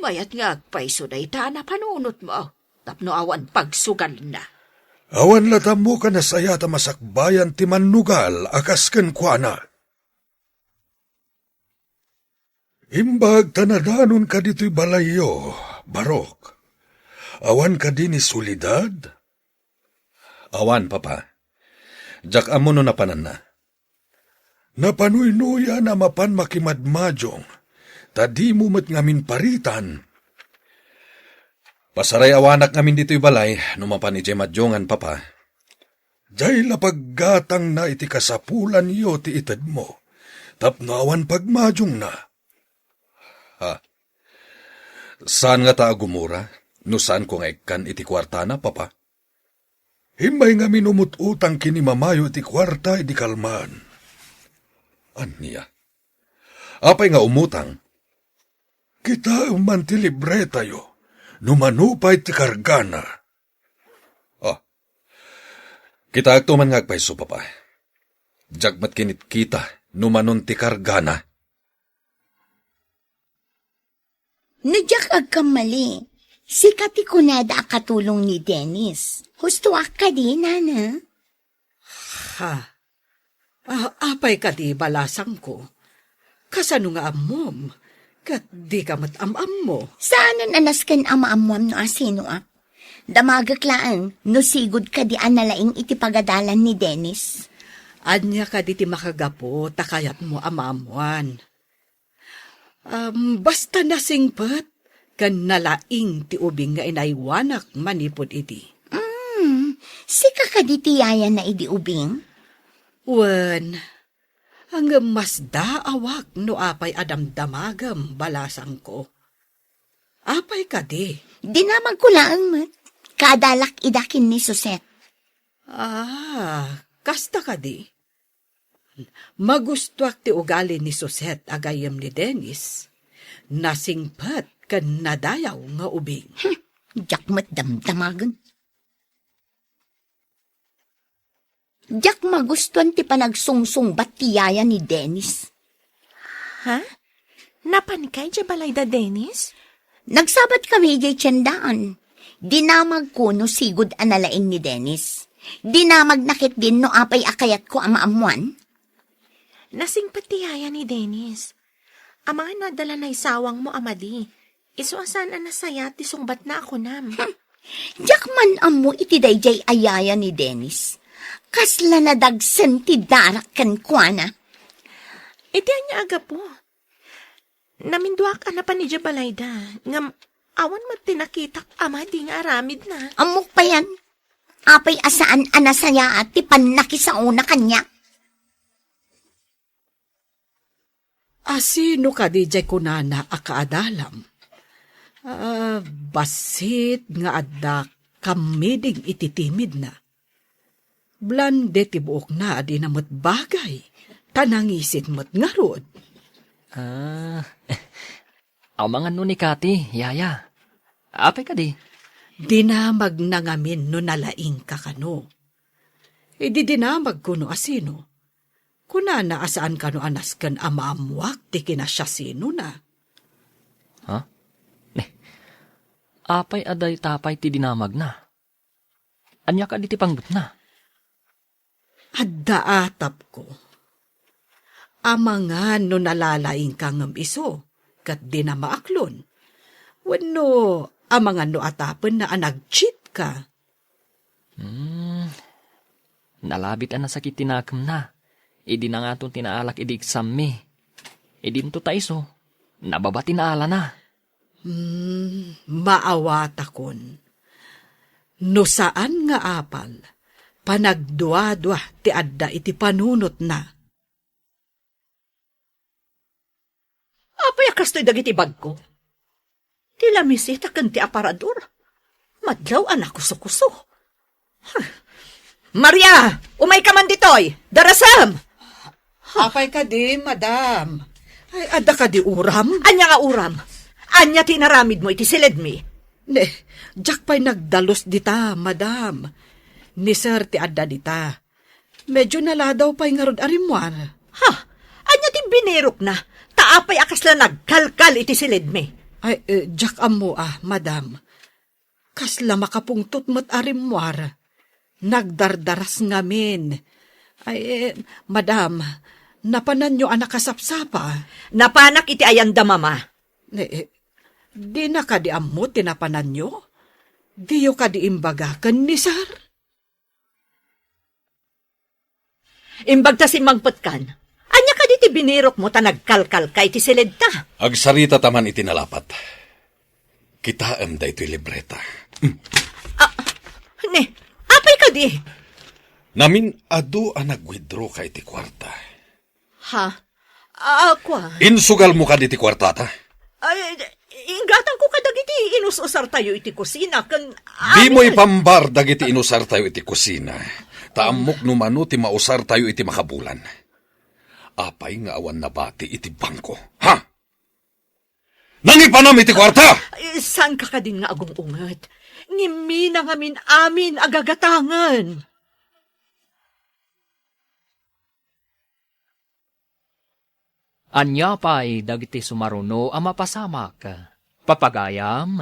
Mayat nga agpayso dayta a napanunotmo, tapno awan pagsugalna. Awan latta ammo a nasayaat a masakbayan ti mannugal a kas kenkuana. Imbag ta nadanonka ditoy balayyo, Barok. Awan kadi ni Soledad? Awan, Papa. Diak ammo no napananna. Napanuynoyan a mapan makimadmadiong, ta dimo met ngamin paritan. Pasarayawanak ngamin ditoy balay no mapan idiay madiongan, Papa. Diay la paggatangna iti kasapulanyo ti itedmo, tapno awan pagmadiongna. Ha? Saan ngata a gumura no saanko nga ikkan iti kuartana, Papa? Immay ngamin umut-utang ken ni Mamayo iti kuarta idi kalman. Ania? Apay nga umutang? Kitaem man ti libretayo, no mano pay ti kargana. Ah, kitaekto man nga agpayso, Papa. Diak met kinitkita no manon ti kargana. No diak agkammali, sika ti kunada a katulong ni Dennis. Hustoak kadi, nana? Ha? Ah, apay kadi, balasangko? Kasano nga ammom? Ket dika met am-ammo? Saanen a nasken a maammoam no asinoak. Damagek laeng no sigud kadi a nalaing iti pagadalan ni Dennis. Ania kadi ti makagapu ta kayatmo a maammoan? Am, basta nasingpet ken nalaing ti ubing nga inaywanak manipud idi. Mm, sika kadi ti yayana idi ubing? Wen, ngem masdaawak no apay a damdamagem, balasangko. Apay kadi? Dinamagko laeng met. Kaadalak ida ken ni Suset. Ah, kasta kadi? Magustoak ti ugali ni Suset a gayyem ni Dennis. Nasingpet ken nadayaw nga ubing. Hmm, diak met damdamagen. Diak magustuan ti panagsungsungbat ti yaya ni Dennis. Ha? Napanka idiay balayda, Dennis? Nagsabat kami idiay tiendaan. Dinamagko no sigud a nalaing ni Dennis. Dinamagna ketdin no apay a kayatko a maammoan. Nasingpet ti yaya ni Dennis. Amangan no adda la naisawangmo a madi. Isu a saan a nasayaat ti sungbatna a kunam. Hmm. Diak man ammo iti daydiay a yaya ni Dennis. Kasla nadagsen ti darak kenkuana. Iti ania a gapu? Naminduak a napan idiay balayda, ngem awan met ti nakitak a madi nga aramidna. Ammok payen, apay a saan a nasayaat ti pannakisaona kaniak? Asino kadi diay kunana a kaadalam? Ah, bassit nga adda kammiding iti timidna. Blonde ti buokna a dina met bagay, ta nangisit met ngarud. Ah, amangan no ni Kati, yaya. Apay kadi? Dinamagna ngamin no nalaingka kano. Idi dinamagko no asino, kunana a saan kano a nasken a maammoak ti kinasiasinona. Ha? Ne, apay a dayta pay ti dinamagna? Ania kadi ti panggepna? Adda atapko. Amangan no nalalaingka ngem isu, ket dina maaklon. Wenno amangan no atapenna a nag-cheatka. Hmm. Nalabit a nasakit ti nakemna. Idi nangaton ti naalak idi exammi. Idinto ta isu, nababa ti naalana. Hmm, maawatakon. No saan nga apal, panagduadua ti adda iti panunotna. Apay a kastoy dagiti bagko? Ti lamisita ken ti aparador. Madlaw a nakusokuso. Maria, umayka man ditoy! Darasem! Apay kadi, madam? Ay, adda kadi uram? Ania nga uram? Ania ti inaramidmo iti siledmi? Ne, diak pay nagdalus dita, madam. Ni Sir ti adda dita. Medyo naladaw pay ngarud a rimmuar. Ha? Ania ti binirokna? Ta apay a kasla nagkalkal iti silidmi? Ay, eh, diak ammo a, madam. Kasla makapungtot met a rimmuar. Nagdardaras ngamin. Ay, eh, madam, napananyo a nakasapsapa? Napanak iti ayanda, Mama. Eh, eh, dina kadi ammo ti napananyo? Diyo kadi imbaga ken ni Sir? Imbag ta simmangpetkan. Ania kadi ti binirokmo ta nagkalkalka iti silidta? Agsarita ta man iti nalapat. Kitaem daytoy libreta. Mm. Ah, ne, apay kadi? Namin-adu a nag-withdraw ka iti kuarta. Ha? Ah, kua? Insugalmo kadi ti kuartata? Ay, inggatangko kadagiti inus-usartayo iti kusina ken Dimo amin. Ipambar dagiti inusartayo iti kusina. Ta ammok no mano ti mausartayo iti makabulan. Apay nga awan nabati iti bangko? Ha? Nangipanam iti kuarta! Eh, saan ka kadin nga agung-unget? Ngimmi na ngamin amin a gagatangen. Ania pay dagiti sumaruno a mapasamak? Papagayam,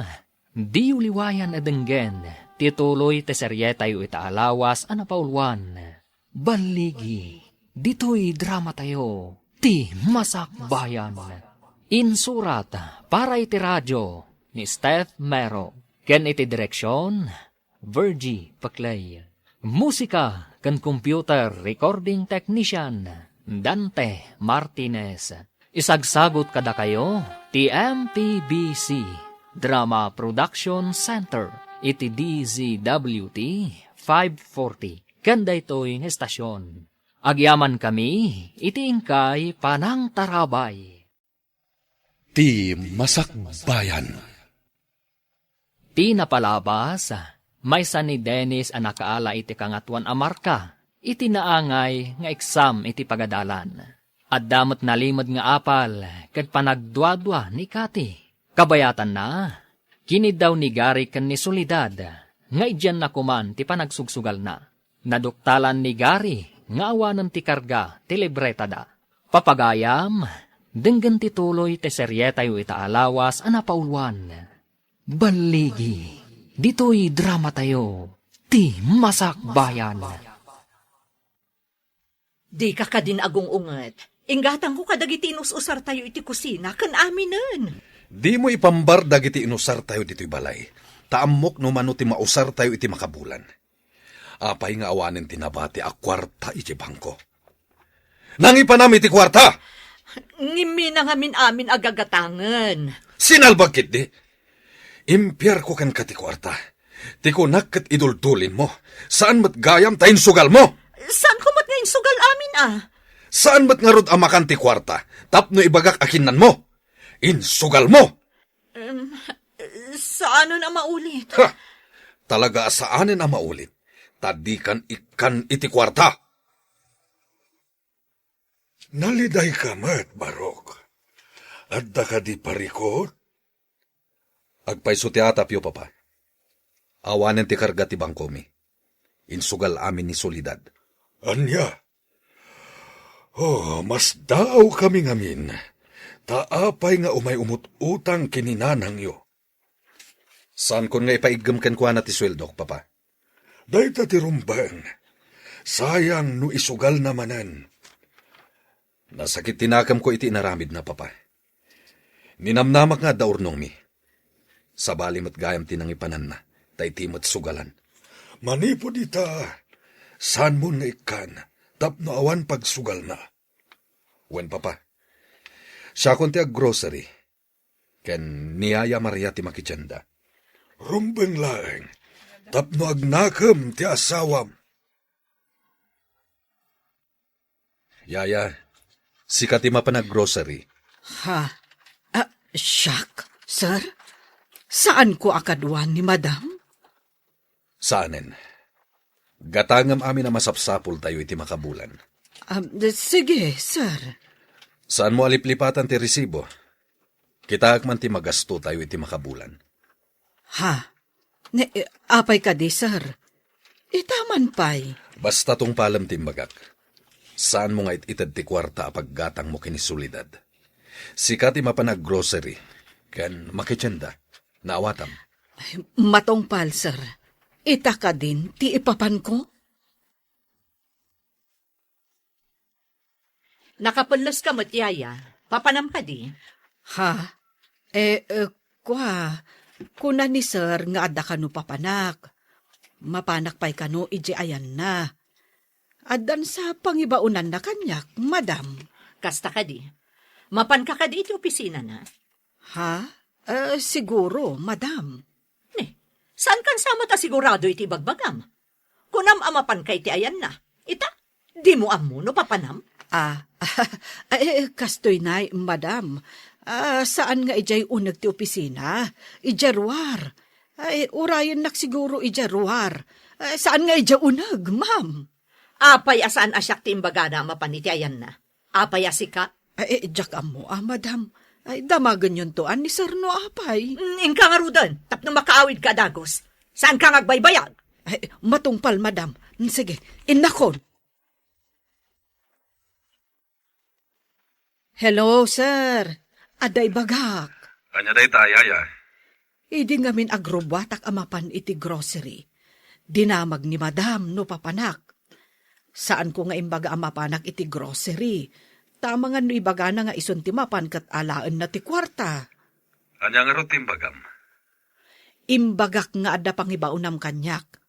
diyo liwayan a denggen ti tuloy ti serietayo ita a lawas a napauluan. Balligi, ditoy dramatayo, ti Masakbayan. Insurat para iti radio ni Steph Mero, ken iti direksion, Virgie Paclay. Musika ken computer recording technician, Dante Martinez. Isagsagut kadakayo ti M P B C Drama Production Center iti D Z W T five forty ken daytoy nga estasion. Agyamankami iti inkay panangtarabay. Ti Masakbayan. Ti napalabas, maysa ni Dennis a nakaala iti Kangatoan a Marka iti naangay nga eksam iti pagadalan. Adda met nalimed nga apal ket panagduadua ni Cathy. Kabayatanna, kiniddaw ni Gary ken ni Soledad nga idianna koman ti panagsugsugalna. Naduktalan ni Gary nga awanen ti karga ti libretada. Papagayam, denggen ti tuloy ti serietayo ita a lawas a napauluan. Balligi, ditoy dramatayo, ti Masakbayan. Dika kadin agung-unget. Inggatangko kadagiti inus-usartayo iti kusina ken aminen. Dimo ipambar dagiti inusartayo ditoy balay. Ta ammok no mano ti mausartayo iti makabulan. Apay nga awanen ti nabati a kuarta iti bangko? Nangipanam iti kuarta! Ngimmi na ngamin amin a gagatangen. Sinalbag ketdi. Impiarko kenka ti kuarta. Ti kunak ket iduldulinmo. Saan met gayam ta insugalmo. Saanko met nga insugal amin a? Saan met ngarud a makan ti kuarta tapno ibagak a kinnanmo? Insugalmo! Em, saanen a maulit. Ha! Talaga a saanen a maulit. Ta dikan ikkan iti kuarta. Nalidayka met, Barok. Adda kadi parikut? Agpayso ti atapyo, Papa. Awanen ti karga ti bangkomi. Insugal amin ni Soledad. Ania? Oh, masdaawkami ngamin. Ta apay nga umay umut-utang ken ni nanangyo? Saankon nga ipaiggem kenkuana ti sueldok, Papa. Dayta ti rumbeng. Sayang no isugalna manen. Nasakit ti nakemko iti inaramidna, Papa. Ninamnamak nga adda urnongmi. Sabali met gayam ti nangipananna, ta iti met sugalan. Manipud ita, saanmon nga ikkan tapno awan pagsugalna. Wen, Papa. Siakon ti aggrocery. Ken ni Yaya Maria ti makitienda. Rumbeng laeng, tapno agnakem ti asawam. Yaya, sika ti mapan aggrocery. Ha? Ah, siak, sir? Saanko a kaduan ni madam? Saanen. Gatangem amin a masapsapultayo iti makabulan. Ah, sige, sir. Saanmo a liplipatan ti resibo? Kitaek man ti magastotayo iti makabulan. Ha? Ne, eh, apay kadi, sir? Ita man pay. Basta tungpalem ti imbagak. Saanmo nga it-ited ti kuarta a paggatangmo ken ni Soledad. Sika ti mapan aggrocery ken makitienda. Naawatam. Ay, matungpal, sir. Ita kadin ti ipapanko? Nakapelles ka met, yaya. Papanam kadi? Ha? Eh, eh, kua, kuna ni sir nga adda kano papanak. Mapanak pay kano idiay ayanna. Addan sa pangibaonanna kaniak, madam. Kasta kadi. Mapanka kadi iti opisinana? Ha? Eh, siguro, madam. Ne, saan kan sa met a sigurado iti ibagbagam? Kunam a mapanka iti ayanna. Ita, dimo ammo no papanam? Ah, eh, kastoy nay, madam. Ah, saan nga idiay uneg ti opisina? Idiay ruar. Ay, urayennak siguro idiay ruar. Ah, saan nga idiay uneg, ma'am? Apay a saan a siak ti imbagana a mapan iti ayanna? Apay a sika? Ay, eh, diak ammo, ah, madam. Ay, damagenyonto a ni sir no apay. Mm, inka ngaruden, tapno makaawidka a dagus. Saanka nga agbaybayag? Ay, matungpal, madam. Mm, sige, innakon. Hello, sir. Adda ibagak. Ania dayta, yaya? Idi ngamin agrubbuatak a mapan iti grocery, dinamag ni madam no papanak. Saanko nga imbaga a mapanak iti grocery. Ta amangan no ibagana nga isun ti mapan ket alaenna ti kuarta. Ania ngarud ti imbagam? Imbagak nga adda pangibaonam kaniak.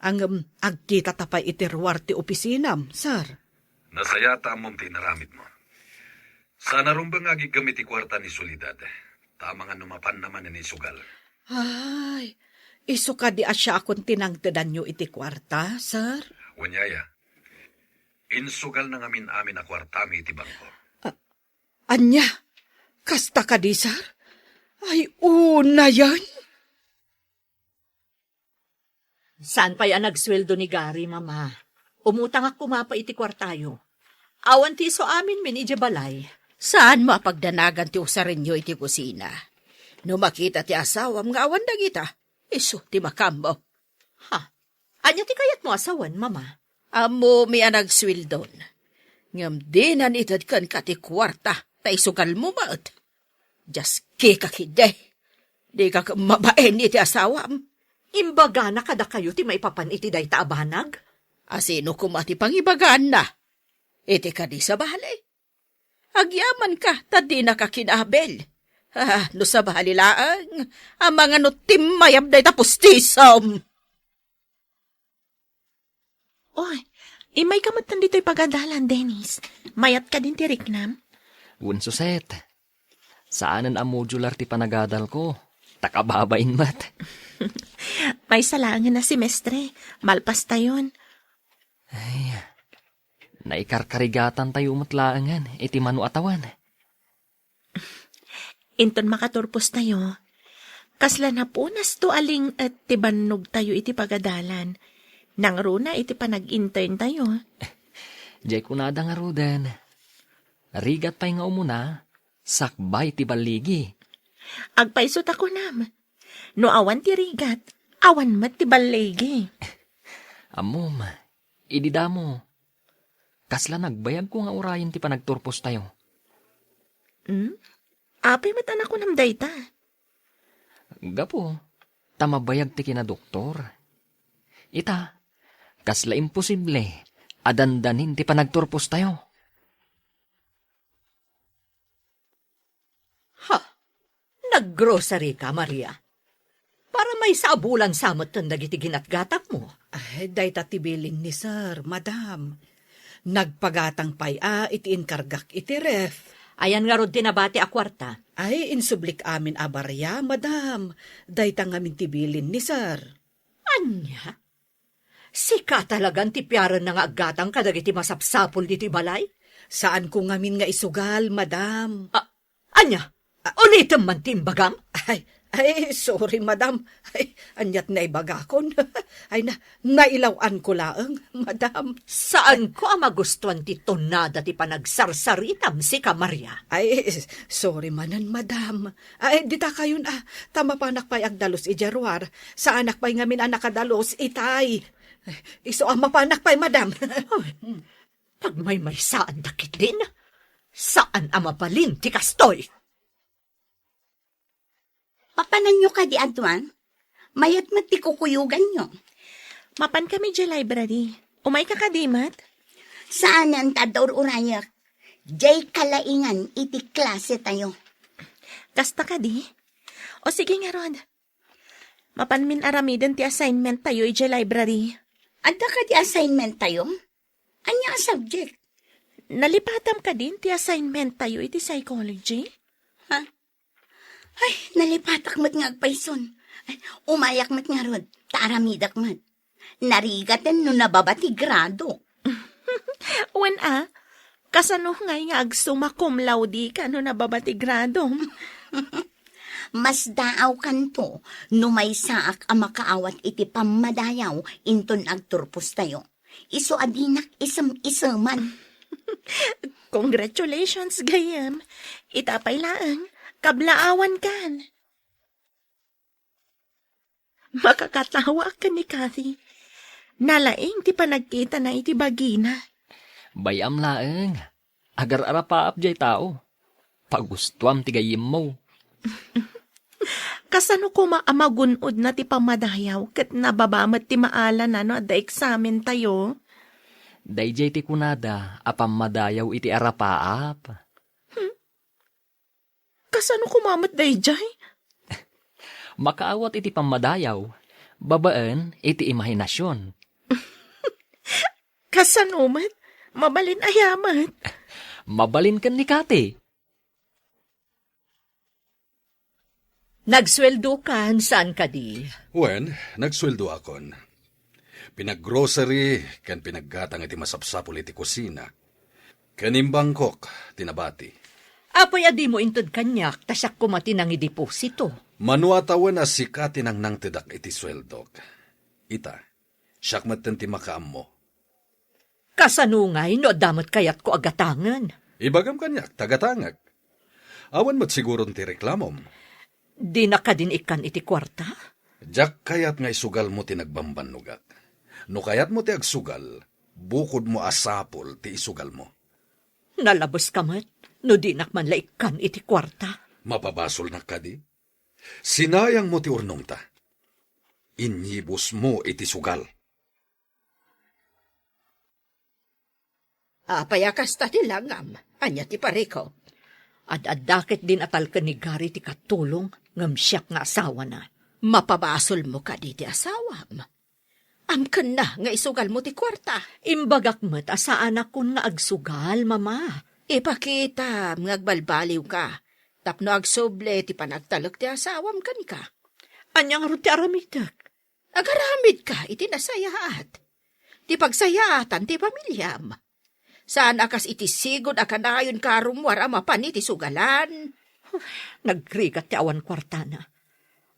Ngem agkitata pay iti ruar ti opisinam, sir. Nasayaat ta ammom ti inaramidmo. Saan a rumbeng nga agiggem iti kuarta ni Soledad. Ta amangan no mapanna manen isugal. Ay, isu kadi a siakon ti nangtedanyo iti kuarta, sir? Wen, yaya. Insugalna ngamin amin a kuartami iti bangko. A-, ania? Kasta kadi, sir? Ay, unayen? Saan pay a nagsueldo ni Gary, Mama? Umutangak koma pay iti kuartayo. Awan ti isu aminmin idiay balay. Saanmo a pagdanagan ti usarenyo iti kusina? No makita ti asawam nga awan dagita, isu ti makaammo. Ha? Ania ti kayatmo a sawen, Mama? Ammomi a nagsueldon. Ngem dinan ited kenka ti kuarta ta isugalmo met. Diaskika ketdi. Dika mabain iti asawam. Imbagana kadakayo ti maipapan iti dayta a banag? A sino koma ti pangibagaanna? Iti kadi sabali? Agyamanka ta dinaka kinabil. Ah, no sabali laeng, amangan no timmayab dayta pustisom. Oy, immayka metten ditoy pagadalan, Dennis. Mayat kadin ti riknam? Wen, Suset. Saanen a modular ti panagadalko. Ta kababain met. Maysa laengen a semestre. Malpastayon. Ay, naikarkarigatantayo met laengen iti mano a tawen. Inton makaturpostayo, kasla napunasto a ling-et ti bannogtayo iti pagadalan. Nangruna iti panag-interntayo. Diay kunada ngaruden, rigat pay nga umuna, sakbay ti balligi. Agpayso ta kunam, no awan ti rigat, awan met ti balligi. Ammom, idi damo, kasla nagbayagko nga urayen ti panagturpostayo. Hmm? Apay met a nakunam dayta? Gapu ta mabayag ti kinadoktor. Ita, kasla imposible a dandanin ti panagturpostayo. Ha? Naggrocery ka, Maria? Para maysa a bulan sa metten dagiti ginatgatangmo. Ay, dayta ti bilin ni sir, madam. Nagpagatang pay a iti inkargak iti ref. Ayan ngarud ti nabati a kuarta? Ay, insublik amin a baria, madam. Dayta ngamin ti bilin ni sir. Ania? Sika talagan ti piarenna nga aggatang kadagiti masapsapul ditoy balay? Saanko ngamin nga isugal, madam. A-, ania? A- Ulitem man ti imbagam? Ay, Ay, sorry, madam. Ay, aniat naibagakon. Ay, na, nailaw-anko laeng, madam. Saanko a magustuan ti tonada ti panagsarsaritam, sika, Maria. Ay, sorry manen, madam. Ay, dita kayon, ah, ta mapanak pay agdalus idiay ruar. Saanak pay ngamin a nakadalus itay. Isu a mapanak pay, madam. Ay, pagmaymaysaanda ketdin. Saan a mabalin ti kastoy. Mapananyo kadi, Antoine? Mayat met ti kukuyoganyo. Mapan kami idiay library. Umayka kadi met? Saanen ta adda ur-urayek. Diay kalaingan iti klase tayo. Kasta kadi? O sige ngarud. Mapanmin aramiden ti assignment tayo idiay library. Adda kadi assignment tayo? Ania a subject? Nalipatam kadin ti assignment tayo iti psychology? Ha? Ay, nalipatak met nga agpayson. Ay, umayak met ngarud, ta aramidek met. Narigaten no nababa ti grado. Wen a, kasano ngay nga agsumma cum laude ka no nababa ti gradom? Masdaawkanto no maysaak a makaawat iti pammadayaw inton agturpostayo. Isu a dinak isem-iseman. Congratulations, gayyem. Ita pay laeng, kablaawankan. Makakatawaak ken ni Kathy. Nalaing ti panagkitana iti bagina. Bay-am laeng. Agar-arapaap jay tao. Pagustuam ti gayyemmo. Kasano koma a magun-odna ti pammadayaw ket nababa met ti maalana no adda eksamentayo? Daydiay ti kunada a pammadayaw iti arapaap. Hmm? Kasano koma met daydiay? Makaawat iti pammadayaw babaen iti imahinasion. Kasano met? Mabalin aya met? Mabalin ken ni Kati. Nagsueldokan, saan kadi? Wen, nagsueldoakon. Pinaggrocery ken pinaggatang iti masapsapul iti kusina. Ken imbangkok ti nabati. Apay a dimo inted kaniak, ta siak koma ti nangideposito. Mano a tawen a sika ti nangnangtedak iti sueldok. Ita, siak metten ti makaammo. Kasano ngay no adda met kayatko a gatangen? Ibagam kaniak ta gatangek. Awan met siguron ti reklamom. Dinak kadin ikkan iti kuarta? Diak kayat nga isugalmo ti nagbambannogak. No kayatmo ti agsugal, bukodmo a sapul ti isugalmo. Nalabeska met no dinak man la ikkan iti kuarta. Mapabasolnak kadi? Sinayangmo ti urnongta. Inyibusmo iti sugal. Apay a kasta ti langam? Ania ti pariko? Ad-adda ketdin a talken ni Gary ti katulong, ngem siak nga asawana. Mapabasolmo kadi ti asawam? Amkenna nga isugalmo ti kuarta. Imbagak met a saanakon nga agsugal, Mama. Ipakitam nga agbalbaliwka tapno agsubli ti panagtalek ti asawam kenka. Ania ngarud ti aramidek? Agaramidka iti nasayaat. Ti pagsayaatan ti pamiliam. Saan a kas iti sigud a kanayonka a rummuar a mapan iti sugalan. Nagrigat ti awan kuartana.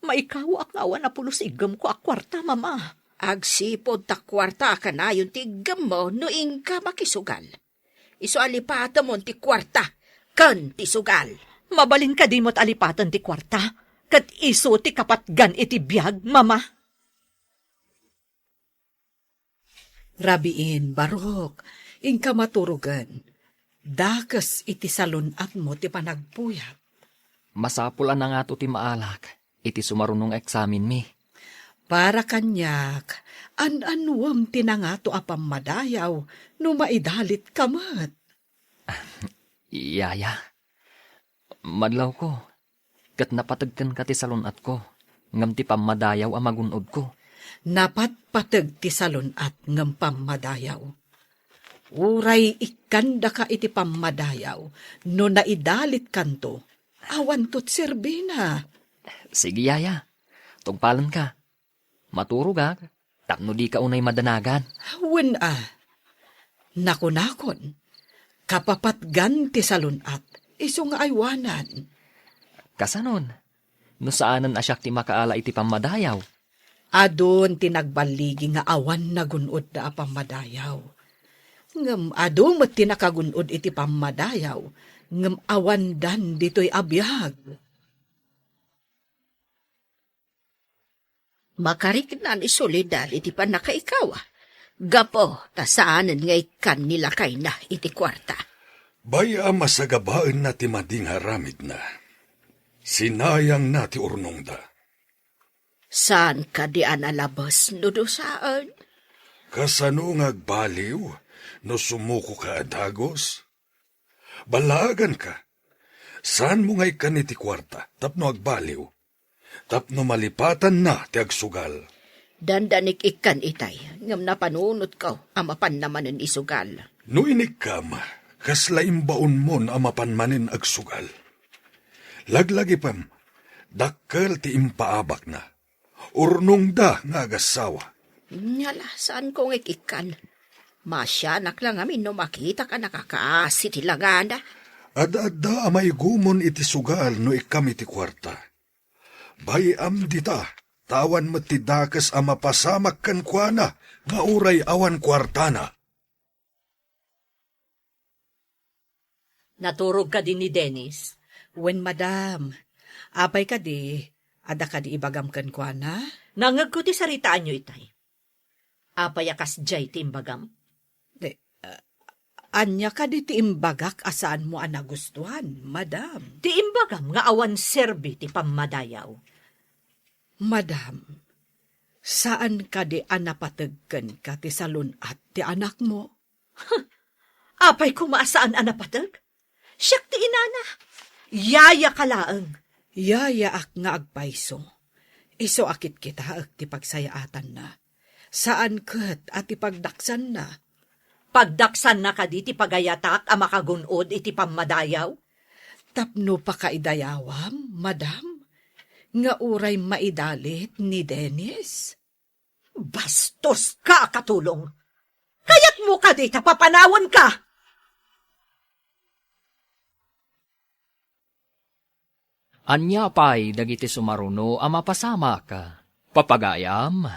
Maikawaak nga awan a pulos iggemko a kuarta, Mama. Agsipud ta kuarta a kanayon ti iggemmo no inka makisugal. Isu a lipatemon ti kuarta ken ti sugal. Mabalin kadi met a lipaten ti kuarta, ket isu ti kapatgan iti biag, Mama? Rabiin, Barok, inka maturogen. Dakes iti salun-atmo ti panagpuyat. Masapul a nangato ti maalak iti sumaruno nga eksamenmi. Para kaniak, an-annuem ti nangato a pammadayaw no maidalitka met. Yaya, madlawko, ket napateg kenka ti salun-atko, ngem ti pammadayaw a magun-odko. Napatpateg ti salun-at ngem pammadayaw. Uray ikkandaka iti pammadayaw no naidalitkanto, awanto ti serbina. Sige, yaya. Tungpalenka. Maturogak tapno dika unay madanagan. Wen a. Nakunakon, kapapatgan ti salun-at, isu nga aywanan. Kasanon? no saanen a siak ti makaala iti pammadayaw. Adun ti nagballigi nga awan nagun-odda a pammadayaw. Ngem adu met ti nakagun-od iti pammadayaw, ngem awandan ditoy a biag. Makarikna ni Soledad iti pannakaikaw, gapu ta saanen nga ikkan ni lakayna iti kuarta. Bay-am a sagabaenna ti madi nga aramidna. Sinayangna ti urnongda. Saan kadi a nalabes no dusaen? Kasano nga agbaliw no sumukoka a dagus? Ballaaganka. Saanmo nga ikkan iti kuarta tapno agbaliw, tapno malipatanna ti agsugal. Dandanik ikkan itay, ngem napanunotko a mapanna manen isugal. No inikkam, kasla imbaonmon a mapan manen agsugal. Laglagipem, dakkel ti impaabakna. Urnongda nga agassawa. Nya la, saanko nga ikkan. Masianak la ngamin no makitak a nakakaasi ti langana. Adda-adda a maigumon iti sugal no ikkam iti kuarta. Bay-am dita, ta awan met ti dakes a mapasamak kenkuana nga uray awan kuartana. Naturog kadi ni Dennis? Wen, madam. Apay kadi, adda kadi ibagam kenkuana? Nangngegko ti saritaanyo itay. Apay a kasdiay ti imbagam? Di, ah, ania kadi ti imbagak a saanmo a nagustuan, madam? Ti imbagam nga awan serbi ti pammadayaw. Madam, saan kadi a napateg kenka ti salun-at ti anakmo? Apay koma a saan a napateg? Siak ti inana. Yayaka laeng. Yayaak nga agpayso. Isu a kitkitaek ti pagsayaatanna. Saan ket a ti pagdaksanna. Pagdaksanna kadi ti pagayatak a makagun-od iti pammadayaw? Tapno pakaidayawam, madam, nga uray maidalit ni Dennis? Bastoska a katulong! Kayatmo kadi ta papanawenka? Ania pay dagiti sumaruno a mapasamak? Papagayam,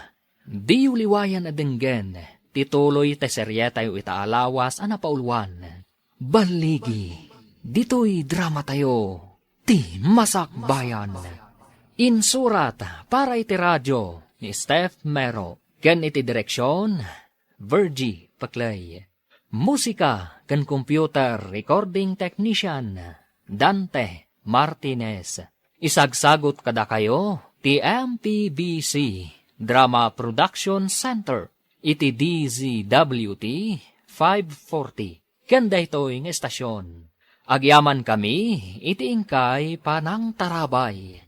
diyo liwayan a denggen ti tuloy ti serietayo ita a lawas a napauluan. Balligi, ditoy dramatayo, Ti Masakbayan. Insurat para iti radio ni Steph Mero, ken iti direksion, Virgie Paclay. Musika ken computer recording technician, Dante Martinez. Isagsagut kadakayo ti M P B C Drama Production Center iti D Z W T five forty. Ken daytoy nga estasion, agyamankami iti inkay panangtarabay.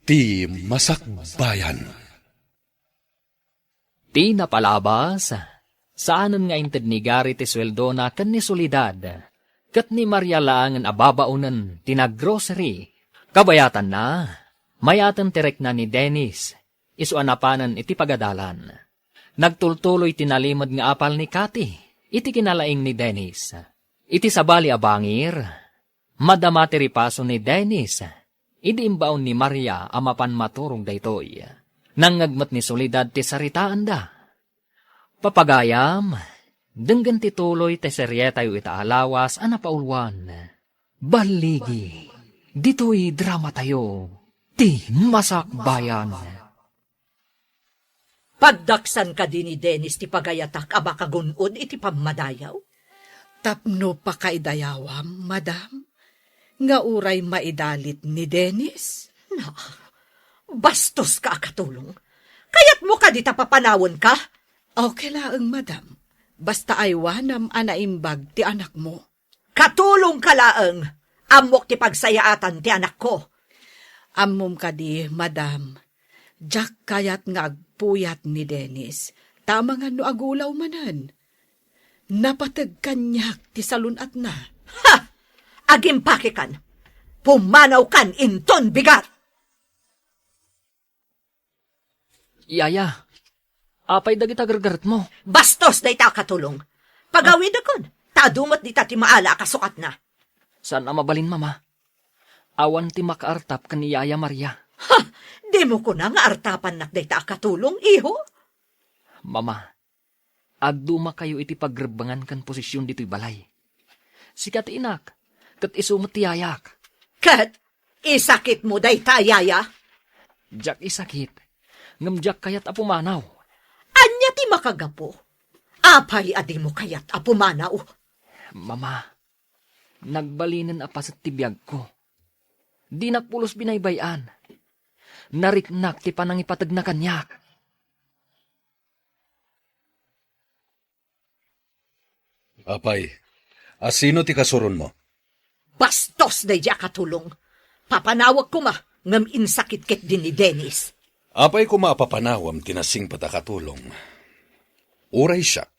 Ti Masakbayan. Ti napalabas, saanen nga inted ni Gary ti sueldona ken ni Soledad, ket ni Maria laengen a babaonen ti naggrocery. Kabayatanna, mayaten ti rikna ni Dennis, isu a napanen iti pagadalan. Nagtultuloy ti nalimed nga apal ni Cathy iti kinalaing ni Dennis. Iti sabali a bangir, madama ti ripaso ni Dennis idi imbaon ni Maria a mapan maturog daytoy. Nangngeg met ni Soledad ti saritaanda. Papagayam, denggen ti tuloy ti serietayo ita a lawas a napauluan. Balligi, ditoy dramatayo, Ti Masakbayan. Pagdaksan kadi ni Dennis ti pagayatak a makagun-od iti pammadayaw? Tapno pakaidayawam, madam, nga uray maidalit ni Dennis? Na, bastoska a katulong. Kayatmo kadi ta papanawenka? Okay laeng, madam. Basta aywanam a naimbag ti anakmo. Katulongka laeng. Ammok ti pagsayaatan ti anakko. Ammom kadi, madam, diak kayat nga agpuyat ni Dennis, ta amangan no agulaw manen. Napateg kaniak ti salun-atna. Ha! Agimpakekan! Pumanawkan inton bigat! Yaya, apay dagita gargaretmo? Bastos dayta a katulong. Pagawidekon, ta adu met dita ti maala a kasukatna. Saan a mabalin, Mama. Awan ti makaartap ken ni Yaya Maria. Ha! Dimo kuna nga artapannak dayta a katulong, iho? Mama, addumakayo iti pagrebbengan ken posesion ditoy balay. Sika ti inak, ket isu met ti yayak. Ket isakitmo dayta a yaya? Diak isakit, ngem diak kayat a pumanaw. Ania ti makagapu? Apay a dimo kayat a pumanaw? Mama, nagbalinen a paset ti biagko. Dinak pulos binaybay-an. Nariknak ti panangipategna kaniak. Apay, a sino ti kasuronmo? Bastos daydi a katulong. Papanawek koma, ngem insakit ketdi ni Dennis. Apay koma a papanawem ti nasingpet a katulong? Uray siak,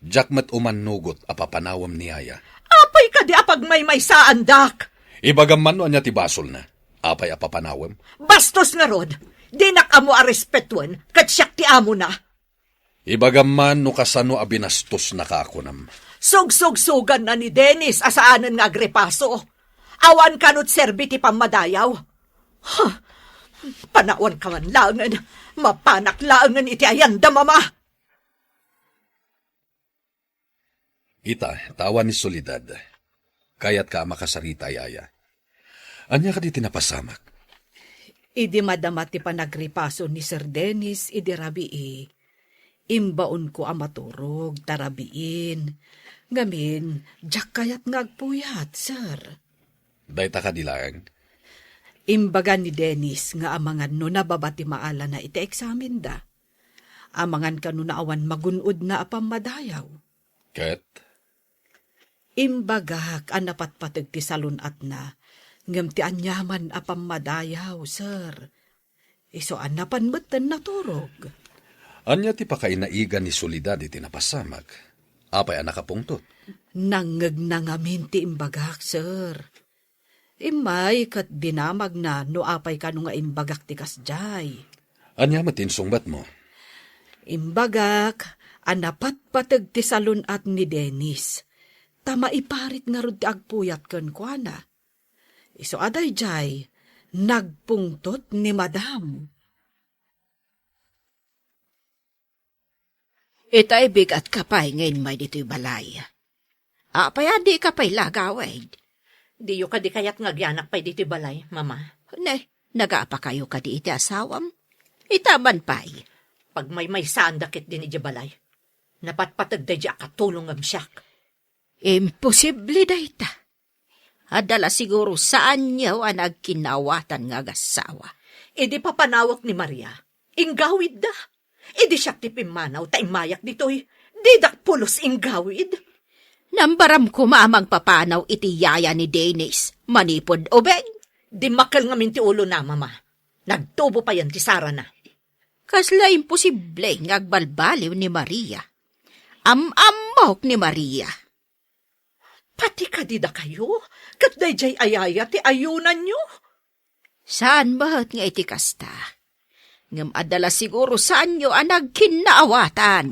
diak met umannugot a papanawem ni Yaya. Apay kadi a pagmaymaysaandak? Ibagam man no ania ti basolna. Apay a papanawem? Bastos ngarud! Dinak ammo a respetuen, ket siak ti amona. Ibagam man no kasano a binastosnaka a kunam. Sugsugsuganna ni Dennis a saanen nga agripaso. Awan kano ti serbi ti pammadayaw. Huh! Panawanka man laengen. Mapanak laengen iti ayanda, Mama. Ita, ta awan ni Soledad. Kayatka a makasarita, Yaya. Ania kadi ti napasamak? Idi madama ti panagripaso ni Sir Dennis idi rabii, imbaonko a maturog ta rabiin. Ngamin, diak kayat nga agpuyat, sir. Dayta kadi laeng? Imbaga ni Dennis nga amangan no nababa ti maalana iti eksamenda. Amangan kano no awan magun-odna a pammadayaw. Ket? Imbagak a napatpateg ti salun-atna, ngem ti aniaman a pammadayaw, sir. Isu a napan metten naturog. Ania ti pakainaigan ni Soledad iti napasamak? Apay a nakapungtot? Nangngegna ngamin ti imbagak, sir. Immay ket dinamagna no apay kano nga imbagak ti kasdiay. Ania met ti insungbatmo? Imbagak a napatpateg ti salun-at ni Dennis, ta maiparit ngarud ti agpuyat kenkuana. Isu a daydiay, nagpungtot ni Madam. Itay bigatka pay nga immay ditoy balay. Apay a dika pay la agawid? Diyo kadi kayat nga agyanak pay ditoy balay, Mama? Ne, nagapakayo kadi iti asawam? Ita man pay. Pagmaymaysaanda ketdin idiay balay. Napatpateg daydiay a katulong ngem siak. Imposible dayta. Adda la siguro saanyo a nagkinnaawatan nga agassawa. Idi papanawek ni Maria, inggawidda. Idi siak ti pimmanaw ta immayak ditoy, didak pulos inggawid. Nambaram koma a mangpapanaw iti yaya ni Dennis manipud ubing. Dimmakkel ngamin ti ulona, Mama. Nagtubo payen ti sarana. Kasla imposible nga agbalbaliw ni Maria. Am-ammok ni Maria. Pati kadi dakayo, ket daydiay a yaya ti ayunanyo? Saan met nga iti kasta. Ngem adda la siguro saanyo a nagkinnaawatan.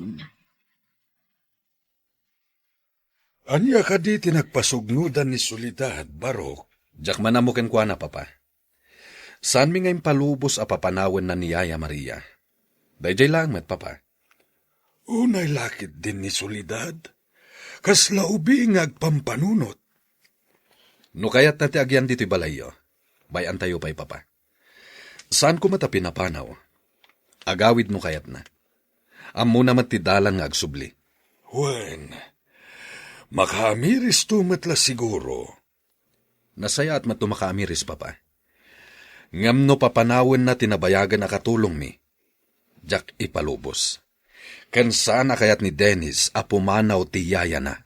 Ania kadi ti nagpasugnodan ni Soledad, Barok? Diak man ammo kenkuana, Papa. Saanmi nga impalubos a papanawenna ni Yaya Maria. Daydiay laeng met, Papa. Unay la ketdin ni Soledad. Kasla ubing nga agpampanunot. No kayatna ti agyan ditoy balayyo, bay-antayo pay, Papa. Saan koma ta pinapanaw. Agawid no kayatna. Ammona met ti dalan nga agsubli. Wen, makaamiristo met la siguro. Nasayaat met no makaamiris, Papa. Ngem no papanawenna ti nabayagen a katulongmi, diak ipalubos. Ken saan a kayat ni Dennis a pumanaw ti yayana.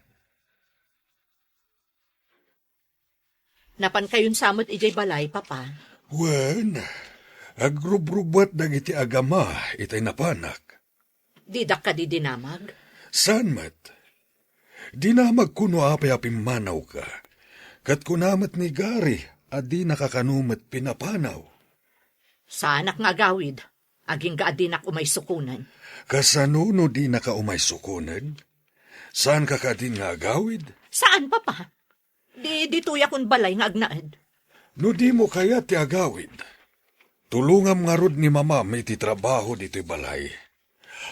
Napankayon sa met idiay balay, Papa? Wen, agrubrubuat dagiti agama itay napanak. Didak kadi dinamag? Saan met? Dinamagko no apay a pimmanawka. Ket kuna met ni Gary a dinaka kano met pinapanaw. Saanak nga agawid, agingga a dinak umay sukonen. Kasano no dinaka umay sukonen? Saanka kadin nga agawid? Saan, Papa. Di, ditoyak un balay nga agnaed. No dimo kayat ti agawid, tulongam ngarud ni mamam iti trabaho ditoy balay.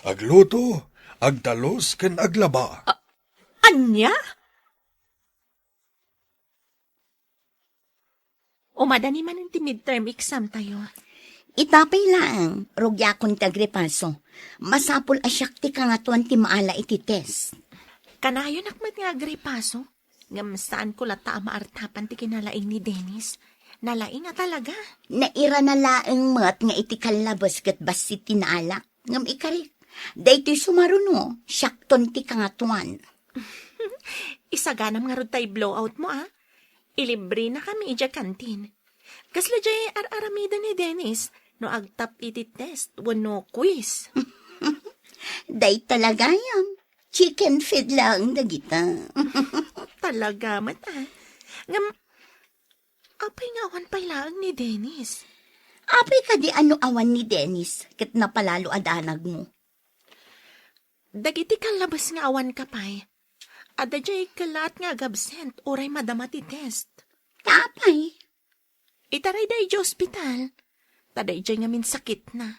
Agluto, agtalus, ken aglaba. A-, ania? Umadani manen ti midterm exam tayo. Ita pay laeng, rugiakon ti agripaso. Masapul a siak ti kangatoan ti maala iti test. Kanayonak met nga agripaso, ngem saanko latta a maartapan ti kinalaing ni Dennis. Nalaing a talaga. Nairana laeng met nga iti kallabes ket bassit ti naalak. Ngem ikarik, daytoy sumaruno, siakton ti kangatoan. Isaganam ngarud tay blowout mo, a? Ilibrenakami idiay kantin. Kasla diay ar-aramiden ni Dennis no agtap iti test wenno quiz. Dayta la gayam. Chicken feed laeng dagita. Talaga met, a. Ngem, apay nga awan pay laeng ni Dennis? Apay kadi a no awan ni Dennis, ket napalalo a danagmo? Dagiti kallabes nga awan ka pay, adda diay kellaat nga agabsent uray madama ti test. Ta apay? Itarayda idiay ospital, ta daydiay ngamin sakitna.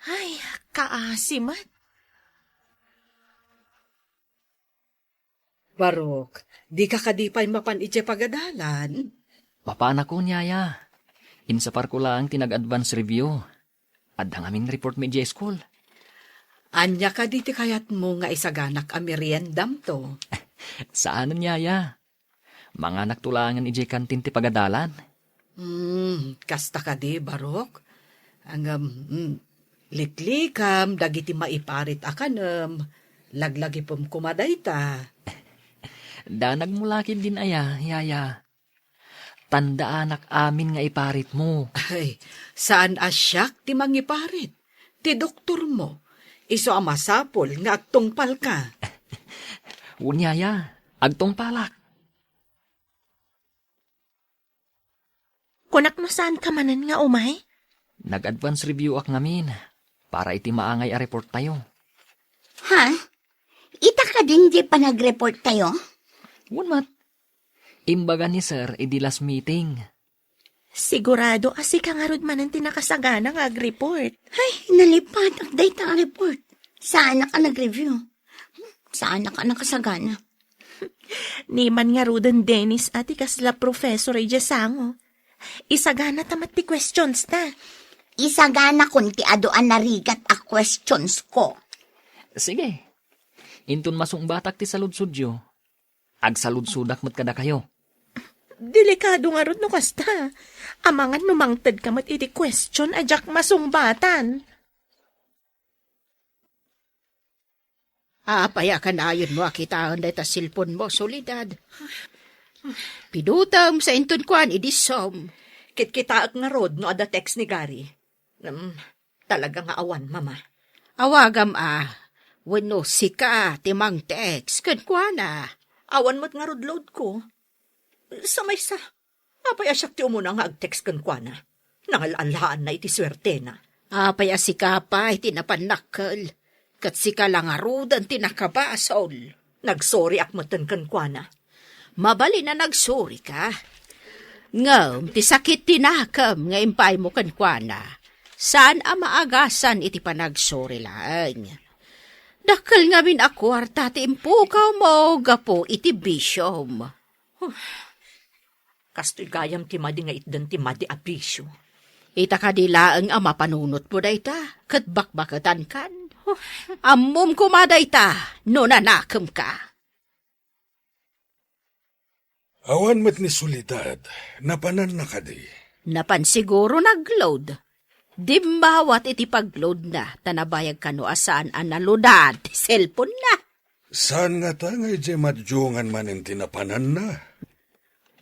Ay, kaasi met. Barok, dika kadi pay mapan idiay pagadalan? Mapanakon, yaya. Insaparko laeng ti nag-advance review. Adda ngamin report mi idiay school. Ania kadi ti kayatmo nga isaganak a meriendamto? Saanen, yaya. Manganakto laengen idiay kantin ti pagadalan. Hmm, kasta kadi, Barok? Ngem, hmm, liklikam dagiti maiparit a kanem. Laglagipem koma dayta. Danagmo la ketdin aya, yaya. Tandaanak amin nga iparitmo. Ay, saan a siak ti mangiparit. Ti doktormo, isu a masapul nga agtungpalka. Wen, yaya, agtungpalak. Kunak no saanka manen nga umay? Nag-advance review ak ngamin para iti maangay a report tayo. Ha? Ita kadin diay panagreport tayo? Wen met. Imbaga ni Sir idi last meeting. Sigurado a sika ngarud manen ti nakasagana nga agreport. Ay, nalipatak dayta a report. Saanak a nagreview. Saanak a nakasagana. Ni man ngaruden Dennis a ti kasla professor idiay sango. Isagana ta met ti questions ta. Isaganakon ti adu a narigat a questions ko. Sige. Inton masungbatak ti saludsodyo, agsaludsodak met kadakayo. Delikado ngarud no kasta. Amangan no mangted ka met iti question a diak masungbatan. Apay a kanayonmo a kitaen dayta cellphone mo, Soledad? Pidutem sa inton kuan idi Zoom. Kitkitaek ngarud no adda text ni Gary. Ngem, talaga nga awan, Mama. Awagam a, wenno sika ti mangtext kenkuana. Awan met ngarud load ko. Sa maysa, apay a siak ti umuna nga agtext kenkuana? Nangal-anlaanna iti suertena. Apay a sika pay ti napannakkel, ket sika la ngaruden ti nakabasol. Nagsoriak metten kenkuana. Mabalin a nagsorika. Ngem ti sakit ti nakem nga impaymo kenkuana, saan a maagasan iti panagsori laeng. Dakkel ngamin a kuarta ti impukawmo gapu iti bisiom. Kastoy gayam ti madi nga itdan ti madi a bisio. Ita kadi laeng a mapanunotmo dayta, ket bakbaketankan. Ammom koma dayta no nanakemka. Awan met ni Soledad, napananna kadi? Napan siguro nag-load. Dimmawat iti pag-load na, ta nabayag kano a saan a naloadan ti cellphone na. Saan ngata nga idiay madiongan manen ti napananna?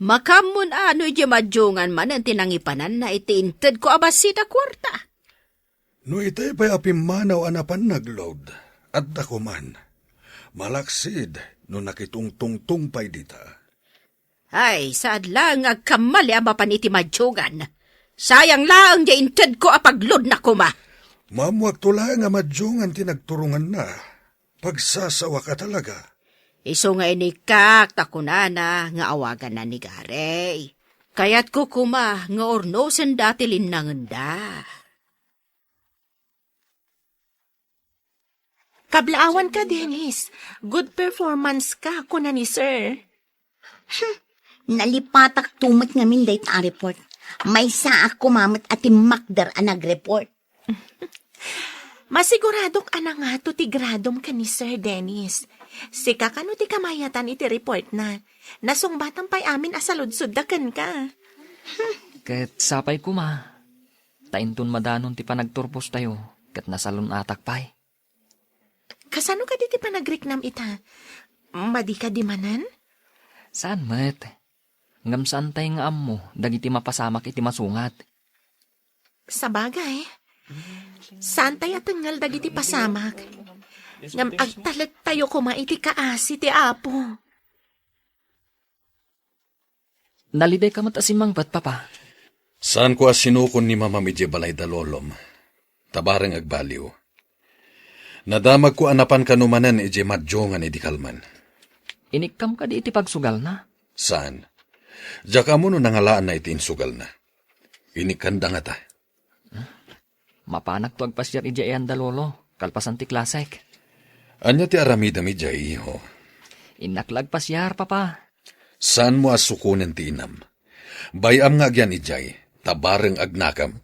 Makaammoan a no idiay madiongan manen ti nangipananna iti intedko a bassit a kuarta. No itay pay a pimmanaw a napan nag-load, adda koman. Malaksid no nakitungtungtong pay dita. Ay, saad laeng nga agkammali a mapan iti madiongan. Sayang laeng diay intedko a pag-load na koma. Maammoakto laeng a madiongan ti nagturonganna. Pagsasawak a talaga. Isu nga inikkak ta kunana nga awaganna ni Gary. Kayatko koma nga urnosenda ti linnangenda. Kablaawanka, Dennis. Good performance ka, kuna ni Sir. Hmm, nalipatak to met ngamin dayta a report. Maysaak koma met a timmakder a nag-report. Masiguradok a nangato ti gradom ken ni Sir Dennis. Sika kano ti kamayatan iti report na. Nasungbatam pay amin a saludsodda kenka. Ket sapay koma, ta inton madanon ti panagturpostayo, ket nasalun-atak pay. Kasano kadi ti panagriknam ita? Madi kadi manen? Saan met. Ngem saantay nga ammo dagiti mapasamak iti masungat. Sabagay, saantay a tengngel dagiti pasamak. Ngem agtalektayo koma iti kaasi ti Apo. Nalidayka met a simmangpet, Papa. Saanko a sinukon ni Mamam idiay balay da Lolom. Ta bareng agbaliw. Nadamagko a napan kano manen idiay madiongan idi kalman. Inikkam kadi iti pagsugalna? Saan. Diak ammo no nangalaanna iti insugalna. Inikkanda ngata. Mapanakto agpasiar idiay ayan da Lolo, kalpasan ti klasek. Ania ti aramidem idiay, iho? Innak la agpasiar, Papa. Saanmo a sukonen ti inam. Bay-am nga agyan idiay, ta bareng agnakam.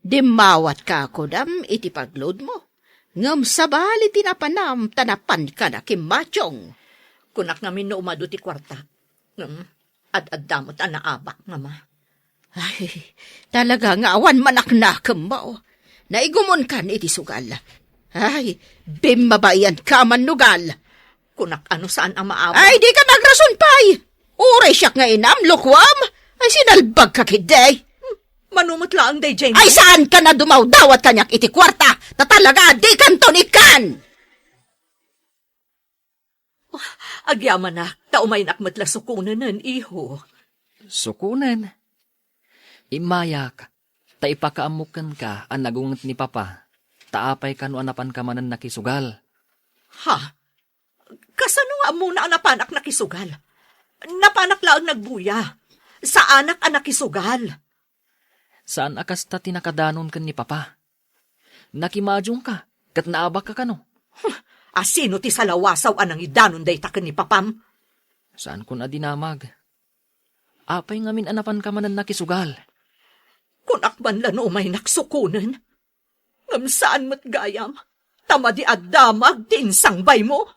Dimmawatka, kunam, iti pagloadmo. Ngem sabali ti napanam, ta napanka na kimmationg. Kunak ngamin no umadu ti kuarta. Ngem, ad-adda met a naabak, Mama. Ay, talaga nga awan manaknakemmo. Naigumonkan iti sugal. Ay, bimmabaianka a mannugal. Kunak a no saan a maawat. Ay, dika agrason pay! Uray siak nga inam, lukuam! Ay, sinalbagka ketdi! Hmm, mano met laeng daydiay. Ay, saanka a dumawdawat kaniak iti kuarta, ta talaga dikanton ikkan! Oh, agyamanak, ta umaynak met la sukonenen, iho. Sukonen? Immayak, ta ipakaammok kenka a nagunget ni Papa, ta apay kano a napanka manen nakisugal. Ha? Kasano nga ammona a napanak nakisugal? Napanak laeng nagbuya. Saanak a nakisugal. Saan a kasta ti nakadanon ken ni Papa. Nakimadiongka, ket naabakka kano. Huh, asino ti salawasaw a nangidanon dayta ken ni Papam? Saankon a dinamag. Apay ngamin a napanka manen nakisugal? Kunak man la no umaynak sukonen. Ngem saan met gayam, ta madi a damag ti insangbaymo.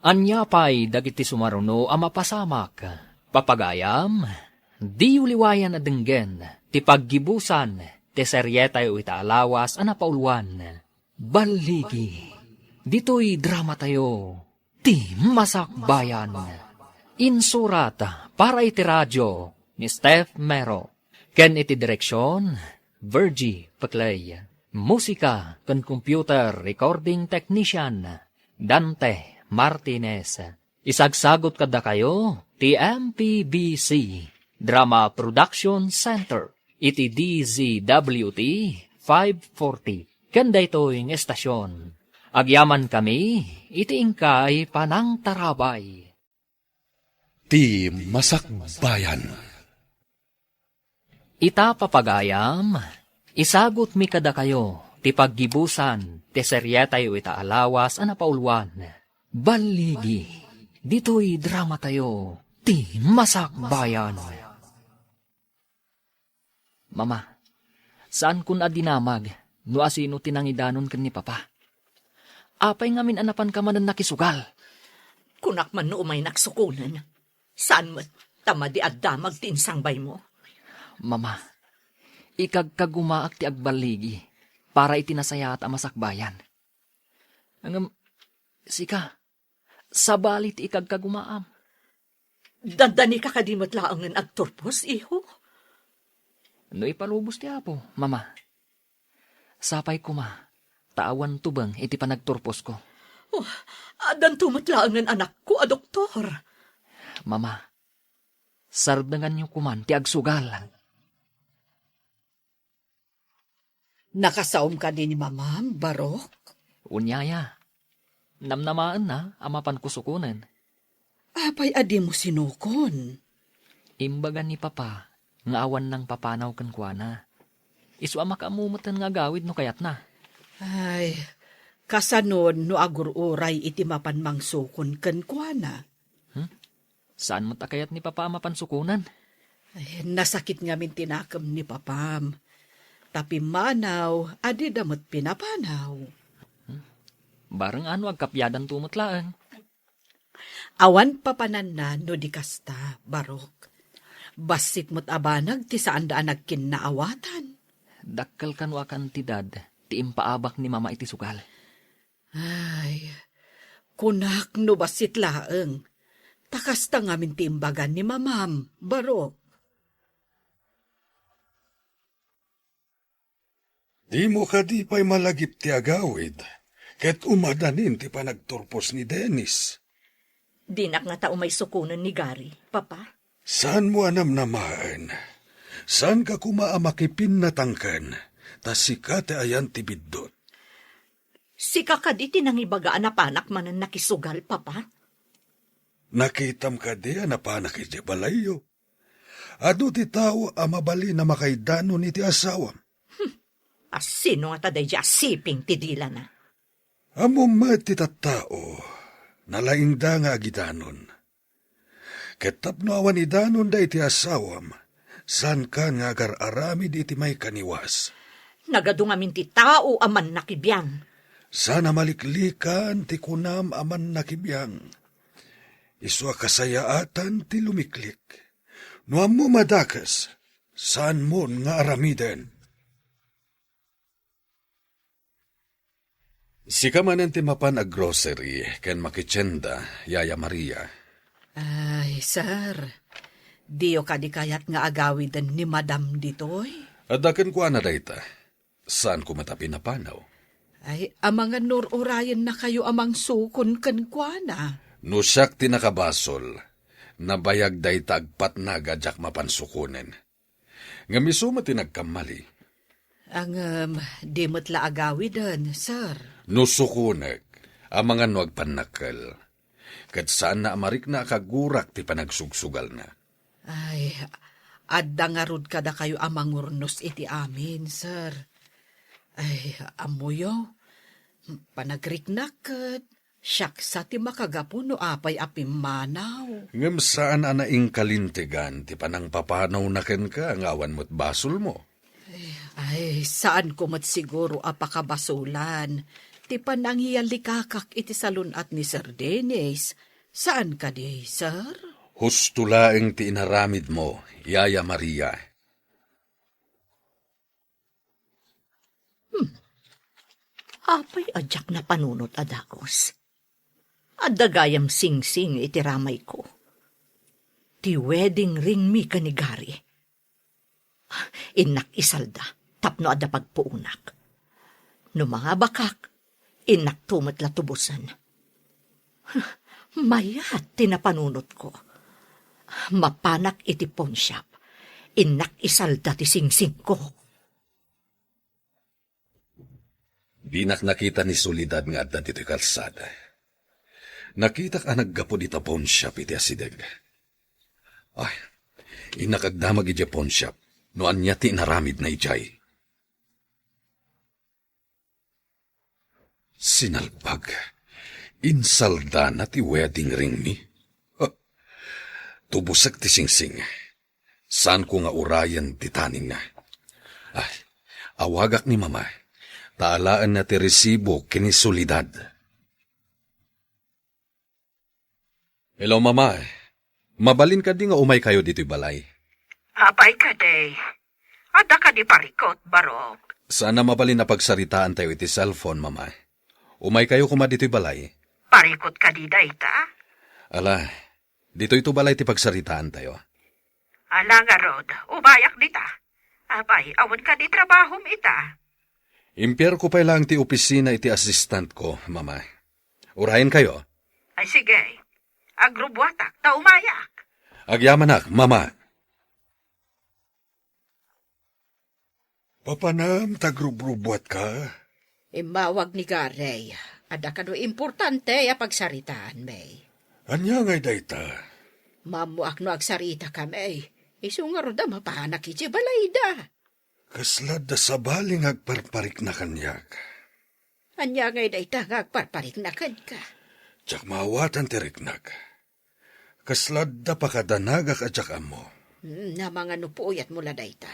Ania pay dagiti sumaruno a mapasamak? Papagayam, diyo liwayan a denggen ti paggibusan ti serietayo ita a lawas a napauluan. Balligi, ditoy dramatayo, ti Masakbayan. Insurat para iti radio ni Steph Mero, ken iti direksion, Virgie Peclay. Musika ken computer recording technician, Dante Martinez. Isagsagut kadakayo ti M P B C Drama Production Center iti D Z W T five forty. Ken daytoy nga estasion, agyamankami iti inkay panangtarabay. Ti Masakbayan. Ita, papagayam, isagutmi kadakayo ti paggibusan ti serietayo ita a lawas a napauluan. Balligi, ditoy dramatayo, ti Masakbayan. Mama, saankon a dinamag no asino ti nangidanon ken ni Papa. Apay ngamin a napanka manen nakisugal? Kunak man no umaynak sukonen. Saan met, ta madi a damag ti insangbaymo. Mama, ikagkagumaak ti agballigi para iti nasayaat a masakbayan. Ngem, sika, sabali ti ikagkagumaam. Dandanika kadi met laengen agturpos, iho? No ipalubos ti Apo, Mama. Sapay koma, ta awan tubeng iti panagturposko. Oh, addanto met laengen anakko a doktor. Mama, sardenganyo koman ti agsugal. Nakasaom kadi ni Mamam, Barok? Unyaya, namnamaenna a mapanko sukonen. Apay a dimo sinukon? Imbaga ni Papa nga awan nangpapanaw kenkuana. Isu a makaammo metten nga agawid no kayatna. Ay, kasanon no agur-uray iti mapan mangsukon kenkuana? Hmm? Saan met a kayat ni Papa a mapansukonen? Ay, nasakit ngamin ti nakem ni Papam. Ta pimmanaw a dida met pinapanaw. Hmm? Bareng ano agkapiadanto met laeng. Awan papananna no di kasta, Barok. Bassit met a banag ti saanda a nagkinnaawatan. Dakkel kano a kantidad ti impaabak ni Mama iti sugal. Ay, kunak no bassit laeng. Ta kasta ngamin ti imbagan ni Mamam, Barok. Dimo kadi pay malagip ti agawid, ket umadanin ti panagturpos ni Dennis? Dinak ngata umay sukonen ni Gary, Papa. Saanmo a namnamaen. Saanka koma a makipinnatangken, ta sika ti ayan ti biddut. Sika kadi ti nangibaga a napanak manen nakisugal, Papa? Nakitam kadi a napanak idiay balayyo? Adu ti tao a mabalin a makaidanon iti asawam. Asino ngata daydiay a siping ti dilana? Ammom met ti tattao, nalaingda nga agidanon. Ket tapno awan idanonda iti asawam, saankan nga agar-aramid iti maikaniwas. Nagadu ngamin ti tao a mannakibiang. Saan a maliklikan ti kunam a mannakibiang. Isu a kasayaatan ti lumiklik. No ammom a dakes, saanmon nga aramiden. Sika manen ti mapan a grocery ken makitienda, Yaya Maria. Ay, sir, diyo kadi kayat nga agawiden ni Madam ditoy? Adda kenkuana dayta. Saanko met a pinapanaw. Ay, amangan no ur-urayennakayo a mangsukon kenkuana. No siak ti nakabasol, nabayag dayta agpatnag a diak mapan sukonen. Ngem isu met ti nagkammali. Ngem, di met la agawiden, sir. No sukonek, amangan no agpannakkel. Ket saanna a marikna a kagurak ti panagsugsugalna. Ay, adda ngarud kadakayo a mangurnos iti amin, sir. Ay, ammoyo, panagriknak ket siak sa ti makagapu no apay a pimmanaw. Ngem saan a naingkalintegan ti panangpapanawna kenka nga awan met basolmo. Ay, saanko met siguro a pakabasolan ti panangiyalikakak iti salun-at ni Sir Dennis. Saan kadi, sir? Husto laeng ti inaramidmo, Yaya Maria. Hmm. Apay a diak napanunot a dagus? Adda gayam singsing iti ramayko. Ti wedding ring mi ken ni Gary. Innak isalda tapno adda pagpuonak. No mangabakak, innakto met la tubosen. Mayat ti napanunotko. Mapanak iti pawnshop, innak isalda ti singsingko. Dinak nakita ni Soledad nga adda ditoy kalsada. Nakitak a naggapu dita pawnshop iti asideg. Ay, innak agdamag idiay pawnshop no ania ti inaramidna idiay. Sinalbag. Insaldana ti wedding ring mi. Huh. Tubosek ti singsing. Saanko nga urayen ti taningna. Ay, awagak ni Mama. Ta alaenna ti resibo ken ni Soledad. Hello, Mama. Mabalin kadi nga umaykayo ditoy balay? Apay kadi? Adda kadi parikut, Barok? Saan a mabalin a pagsaritaantayo iti cellphone, Mama. Umaykayo koma ditoy balay. Parikut kadi dayta? Ala, ditoyto balay ti pagsaritaantayo. Ala ngarud, umayak dita. Apay, awan kadi trabahom ita? Impierko pay laeng ti opisina iti assistantko, Mama. Urayenkayo? Ay, sige. Agrubbuatak, ta umayak. Agyamanak, Mama. Papanam ta agrubrubuatka? Immawag ni Gary. Adda kano importante a pagsaritaan, May. Ania ngay dayta? Maammoak no agsarita kami. Isu ngarud a mapanak iti balayda. Kasla adda sabali nga agparparikna kaniak. Ania ngay dayta nga agparparikna kenka? Diak maawatan ti riknak. Kasla adda pakadanagak a diak ammo. Hmm, namangano puyatmo la dayta.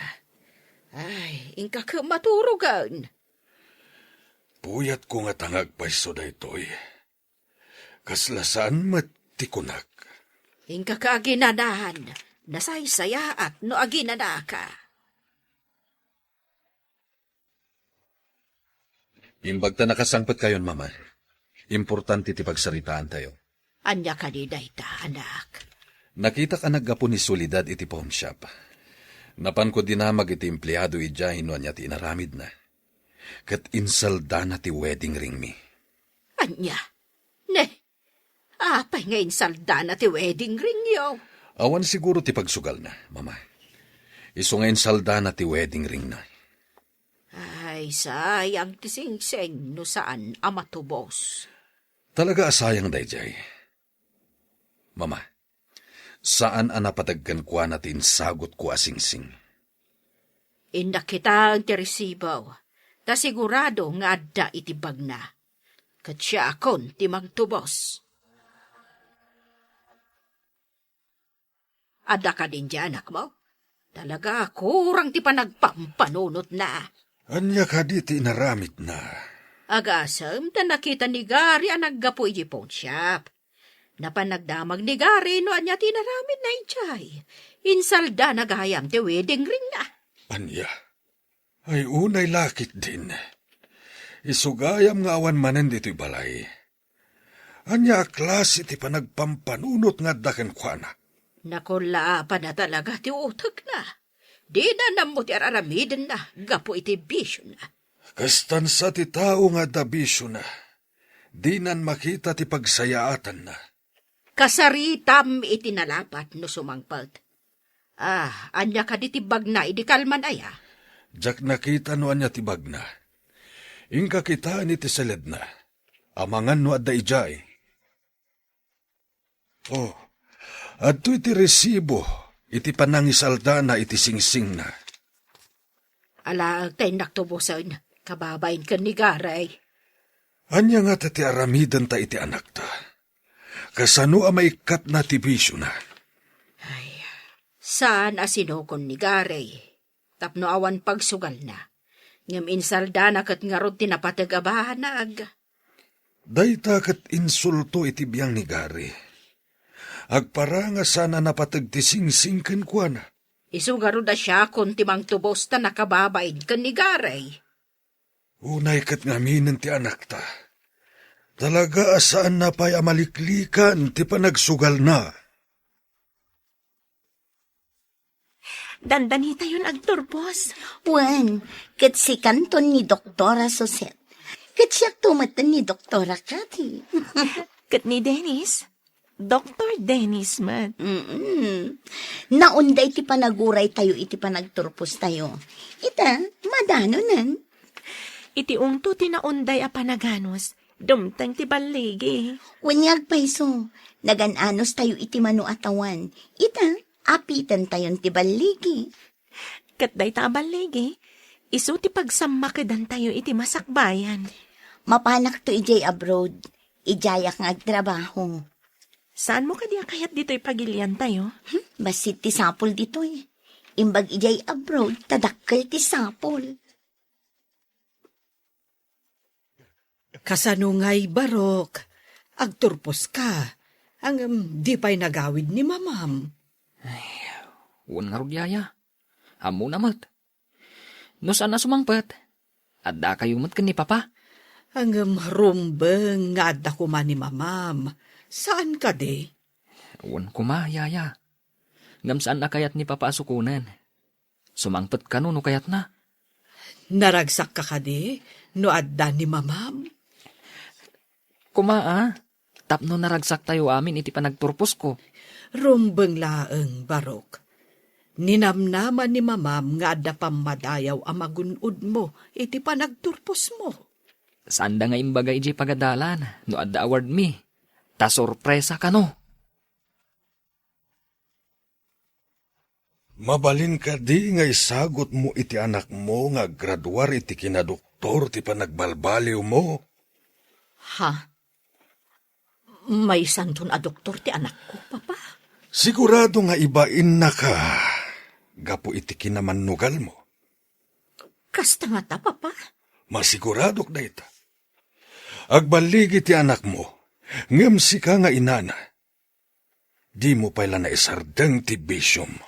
Ay, inka ket maturogen. Puyatko ngata nga agpayso daytoy. Kasla saan met ti kunak. Inka ka aginanahan, nasaysayaat no aginanaka. Imbag ta nakasangpetkayon, Mama. Importante ti pagsaritaantayo. Ania kadi dayta, anak? Nakitak a naggapu ni Soledad iti pawnshop. Napanko dinamag iti empleado idiay no ania ti inaramidna. Ket insaldana ti wedding ringmi. Ania? Ne, apay nga insaldana ti wedding ringyo? Awan siguro ti pagsugalna, Mama. Isu nga insaldana ti wedding ringna. Ay, sayang ti singsing no saan a matubos. Talaga a sayang daydiay. Mama, saan a napateg kenkuana ti insagutko a singsing. Innak kitaen ti resibo, ta sigurado nga adda iti bagna. Ket siakon ti mangtubos. Adda kadin diay anakmo? Talaga, kurang ti panagpampanunotna. Ania kadi ti inaramidna? Agasem ta nakita ni Gary a naggapu iti pawnshop. Napan nagdamag ni Gary no ania ti inaramidna idiay. Insaldana gayam ti wedding ringna. Ania? Ay, unay la ketdin. Isu gayam nga awan manen ditoy balay. Ania a klase ti panagpampanunot nga adda kenkuana? Nakullaapanna talaga ti utekna. Dina nammo ti ar-aramidenna gapu iti bisiona. Kastan sa ti tao nga adda bisiona. Dinan makita ti pagsayaatanna. Kasaritam iti nalapat no sumangpet. Ah, ania kadi ti bagna idi kalman aya? Diak nakita no ania ti bagna. Inka kitaen iti seledna. Amangan no adda idiay. Oh, adtoy ti resibo iti panangisaldana iti singsingna. Alaek ta innak tubosen, kababain ken ni Garay. Ania ngata ti aramidenta iti anakta? Kasano a maikkatna ti bisiona? Ay, saan a sinukon ni Garay tapno awan pagsugalna, ngem insaldana ket ngarud ti napateg a banag. Dayta ket insulto iti biang ni Gary. Agparang a saan a napateg ti singsing kenkuana. Isu ngarud a siakon ti mangtubos ta nakababain ken ni Garay. Unay ket ngaminen ti anakta. Talaga a saanna pay a maliklikan ti panagsugalna. Dandanitayon agturpos. Wen, ket sikanton ni Doktora Suset. Ket siakto met ni Doktora Cathy. Ket ni Dennis? Doktor Dennis met. Mm-mm. Naunday ti panaguraytayo iti panagturpostayo. Ita, madanonen. Iti ungto ti naunday a panaganus, dumteng ti balligi. Wen nga agpayso, nagan-anustayo iti mano a tawan. Ita, apitentayon ti balligi. Ket dayta a balligi, isu ti pagsammakedantayo iti masakbayan. Mapanakto idiay abroad, idiayak nga agtrabaho. Saanmo kadi a kayat ditoy pagiliantayo? Hmm, bassit ti sapul ditoy. Imbag idiay abroad, ta dakkel ti sapul. Kasano ngay, Barok? Agturposka. Ngem, di pay nagawid ni Mamam. Ay, wen ngarud, Yaya. Ammona met. No saan a sumangpet, addakayo met ken ni Papa. Ngem rumbeng nga adda koma ni Mamam. Saan kadi? Wen koma, Yaya. Ngem saan a kayat ni Papa a sukonen. Sumangpet kano no kayatna. Naragsakka kadi no adda ni Mamam? Koma a, tapno naragsaktayo amin iti panagturposko. Rumbeng laeng, Barok. Ninamnama ni Mamam nga adda pammadayaw a magun-odmo iti panagturposmo. Saanda nga imbaga idiay pagadalan no adda awardmi. Ta sorpresa kano. Mabalin kadi nga isagutmo iti anakmo nga aggraduar iti kinadoktor ti panagbalbaliwmo? Ha? Maysanton a doktor ti anakko, Papa? Sigurado nga ibainnaka gapu iti kinamannugalmo. Kasta ngata, Papa? Masiguradok dayta. Agballigi ti anakmo, ngem sika nga inana, dimo pay la naisardeng ti bisiom.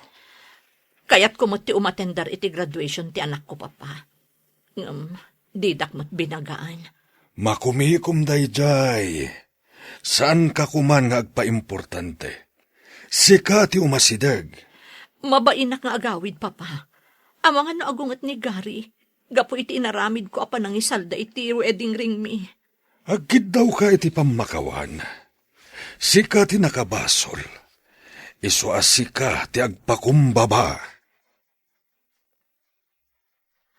Kayatko met ti umatender iti graduation ti anakko, Papa. Ngem, didak met binagaan. Makumikom daydiay. Saanka koman nga agpaimportante. Sika ti umasideg. Mabainak nga agawid, Papa. Amangan no agunget ni Gary, gapu iti inaramidko a panangisalda iti wedding ringmi. Agkiddawka iti pammakawan. Sika ti nakabasol. Isu a sika ti agpakumbaba.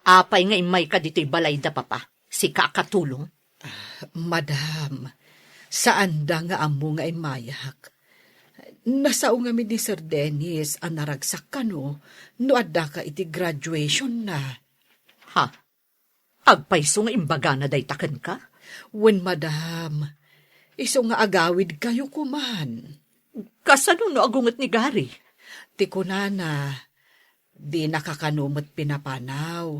Apay nga immayka ditoy balayda, Papa? Sika a katulong? Ah, madam, saanda nga ammo nga immayak. Nasao ngamin ni Sir Dennis a naragsak kano no addaka iti graduationna. Ha? Agpayso nga imbagana dayta kenka? Wen, madam. Isu nga agawidkayo koman. Kasano no agunget ni Gary? Ti kunana, dinaka kano met pinapanaw.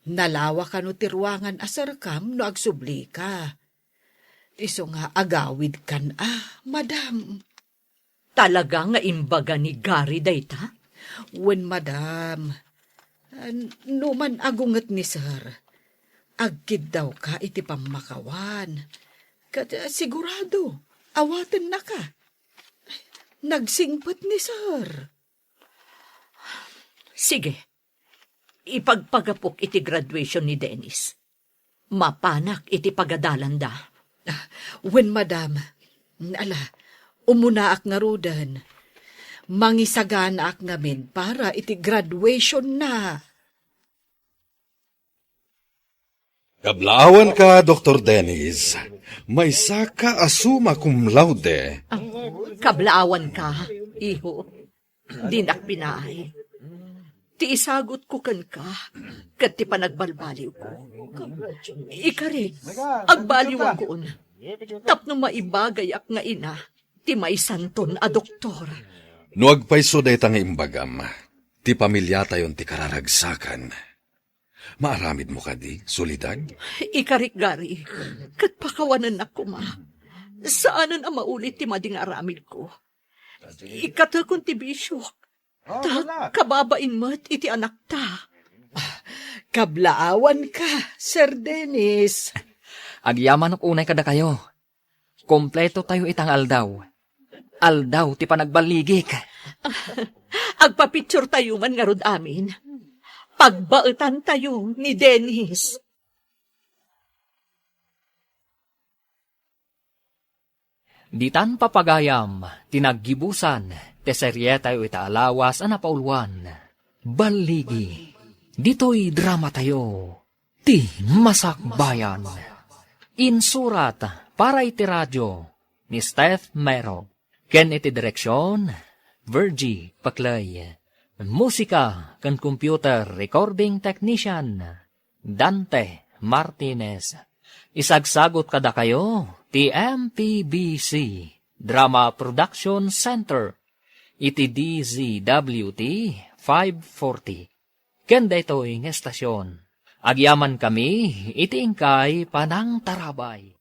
Nalawa kano ti ruangan a serkam no agsublika. Isu nga agawidkan a, madam. Talaga nga imbaga ni Gary dayta? Wen, madam. Ah, no man agunget ni Sir, agkiddawka iti pammakawan. Ket, ah, sigurado, awatennaka. Nagsingpet ni Sir. Sige, ipagpagapok iti graduation ni Dennis. Mapanak iti pagadalanda. Ah, wen, madam. Ala, umunaak ngaruden. Mangisaganaak ngamin para iti graduationna. Kablaawanka, Doktor Dennis. Maysaka a summa cum laude. Ah, kablaawanka, iho. Dinak binaay. Ti isagutko kenka, ket ti panagbalbaliwko. Ikarik, agbaliwakon. Tapno maibagayak nga ina, ti maysanton a doktor. No agpayso dayta nga imbagam, ti pamiliatayon ti kararagsakan. Maaramidmo kadi, Soledad? Ikarik, Gary, ket pakawanennak koma. Saanen a maulit ti madi nga aramidko. Ikatekon ti bisiok. Ta kababain met iti anakta. Kablaawanka, Sir Dennis. Agyamanok unay kadakayo. Kompleto tayo ita nga aldaw. Aldaw ti panagballigik. Agpapicture tayo man ngarud amin. Pagbaetan tayo ni Dennis. Ditan papagayam ti naggibusan ti serie tayo ita a lawas a napauluan. Balligi. Ditoy drama tayo. Ti Masakbayan. Insurat para iti radio ni Steph Mero. Ken iti direksyon, Virgie Paclay. Musika ken computer recording technician, Dante Martinez. Isagsagot kadakayo ti M P B C Drama Production Center iti D Z W T five forty. Ken daytoy nga estasyon, agyamankami iti inkay panangtarabay.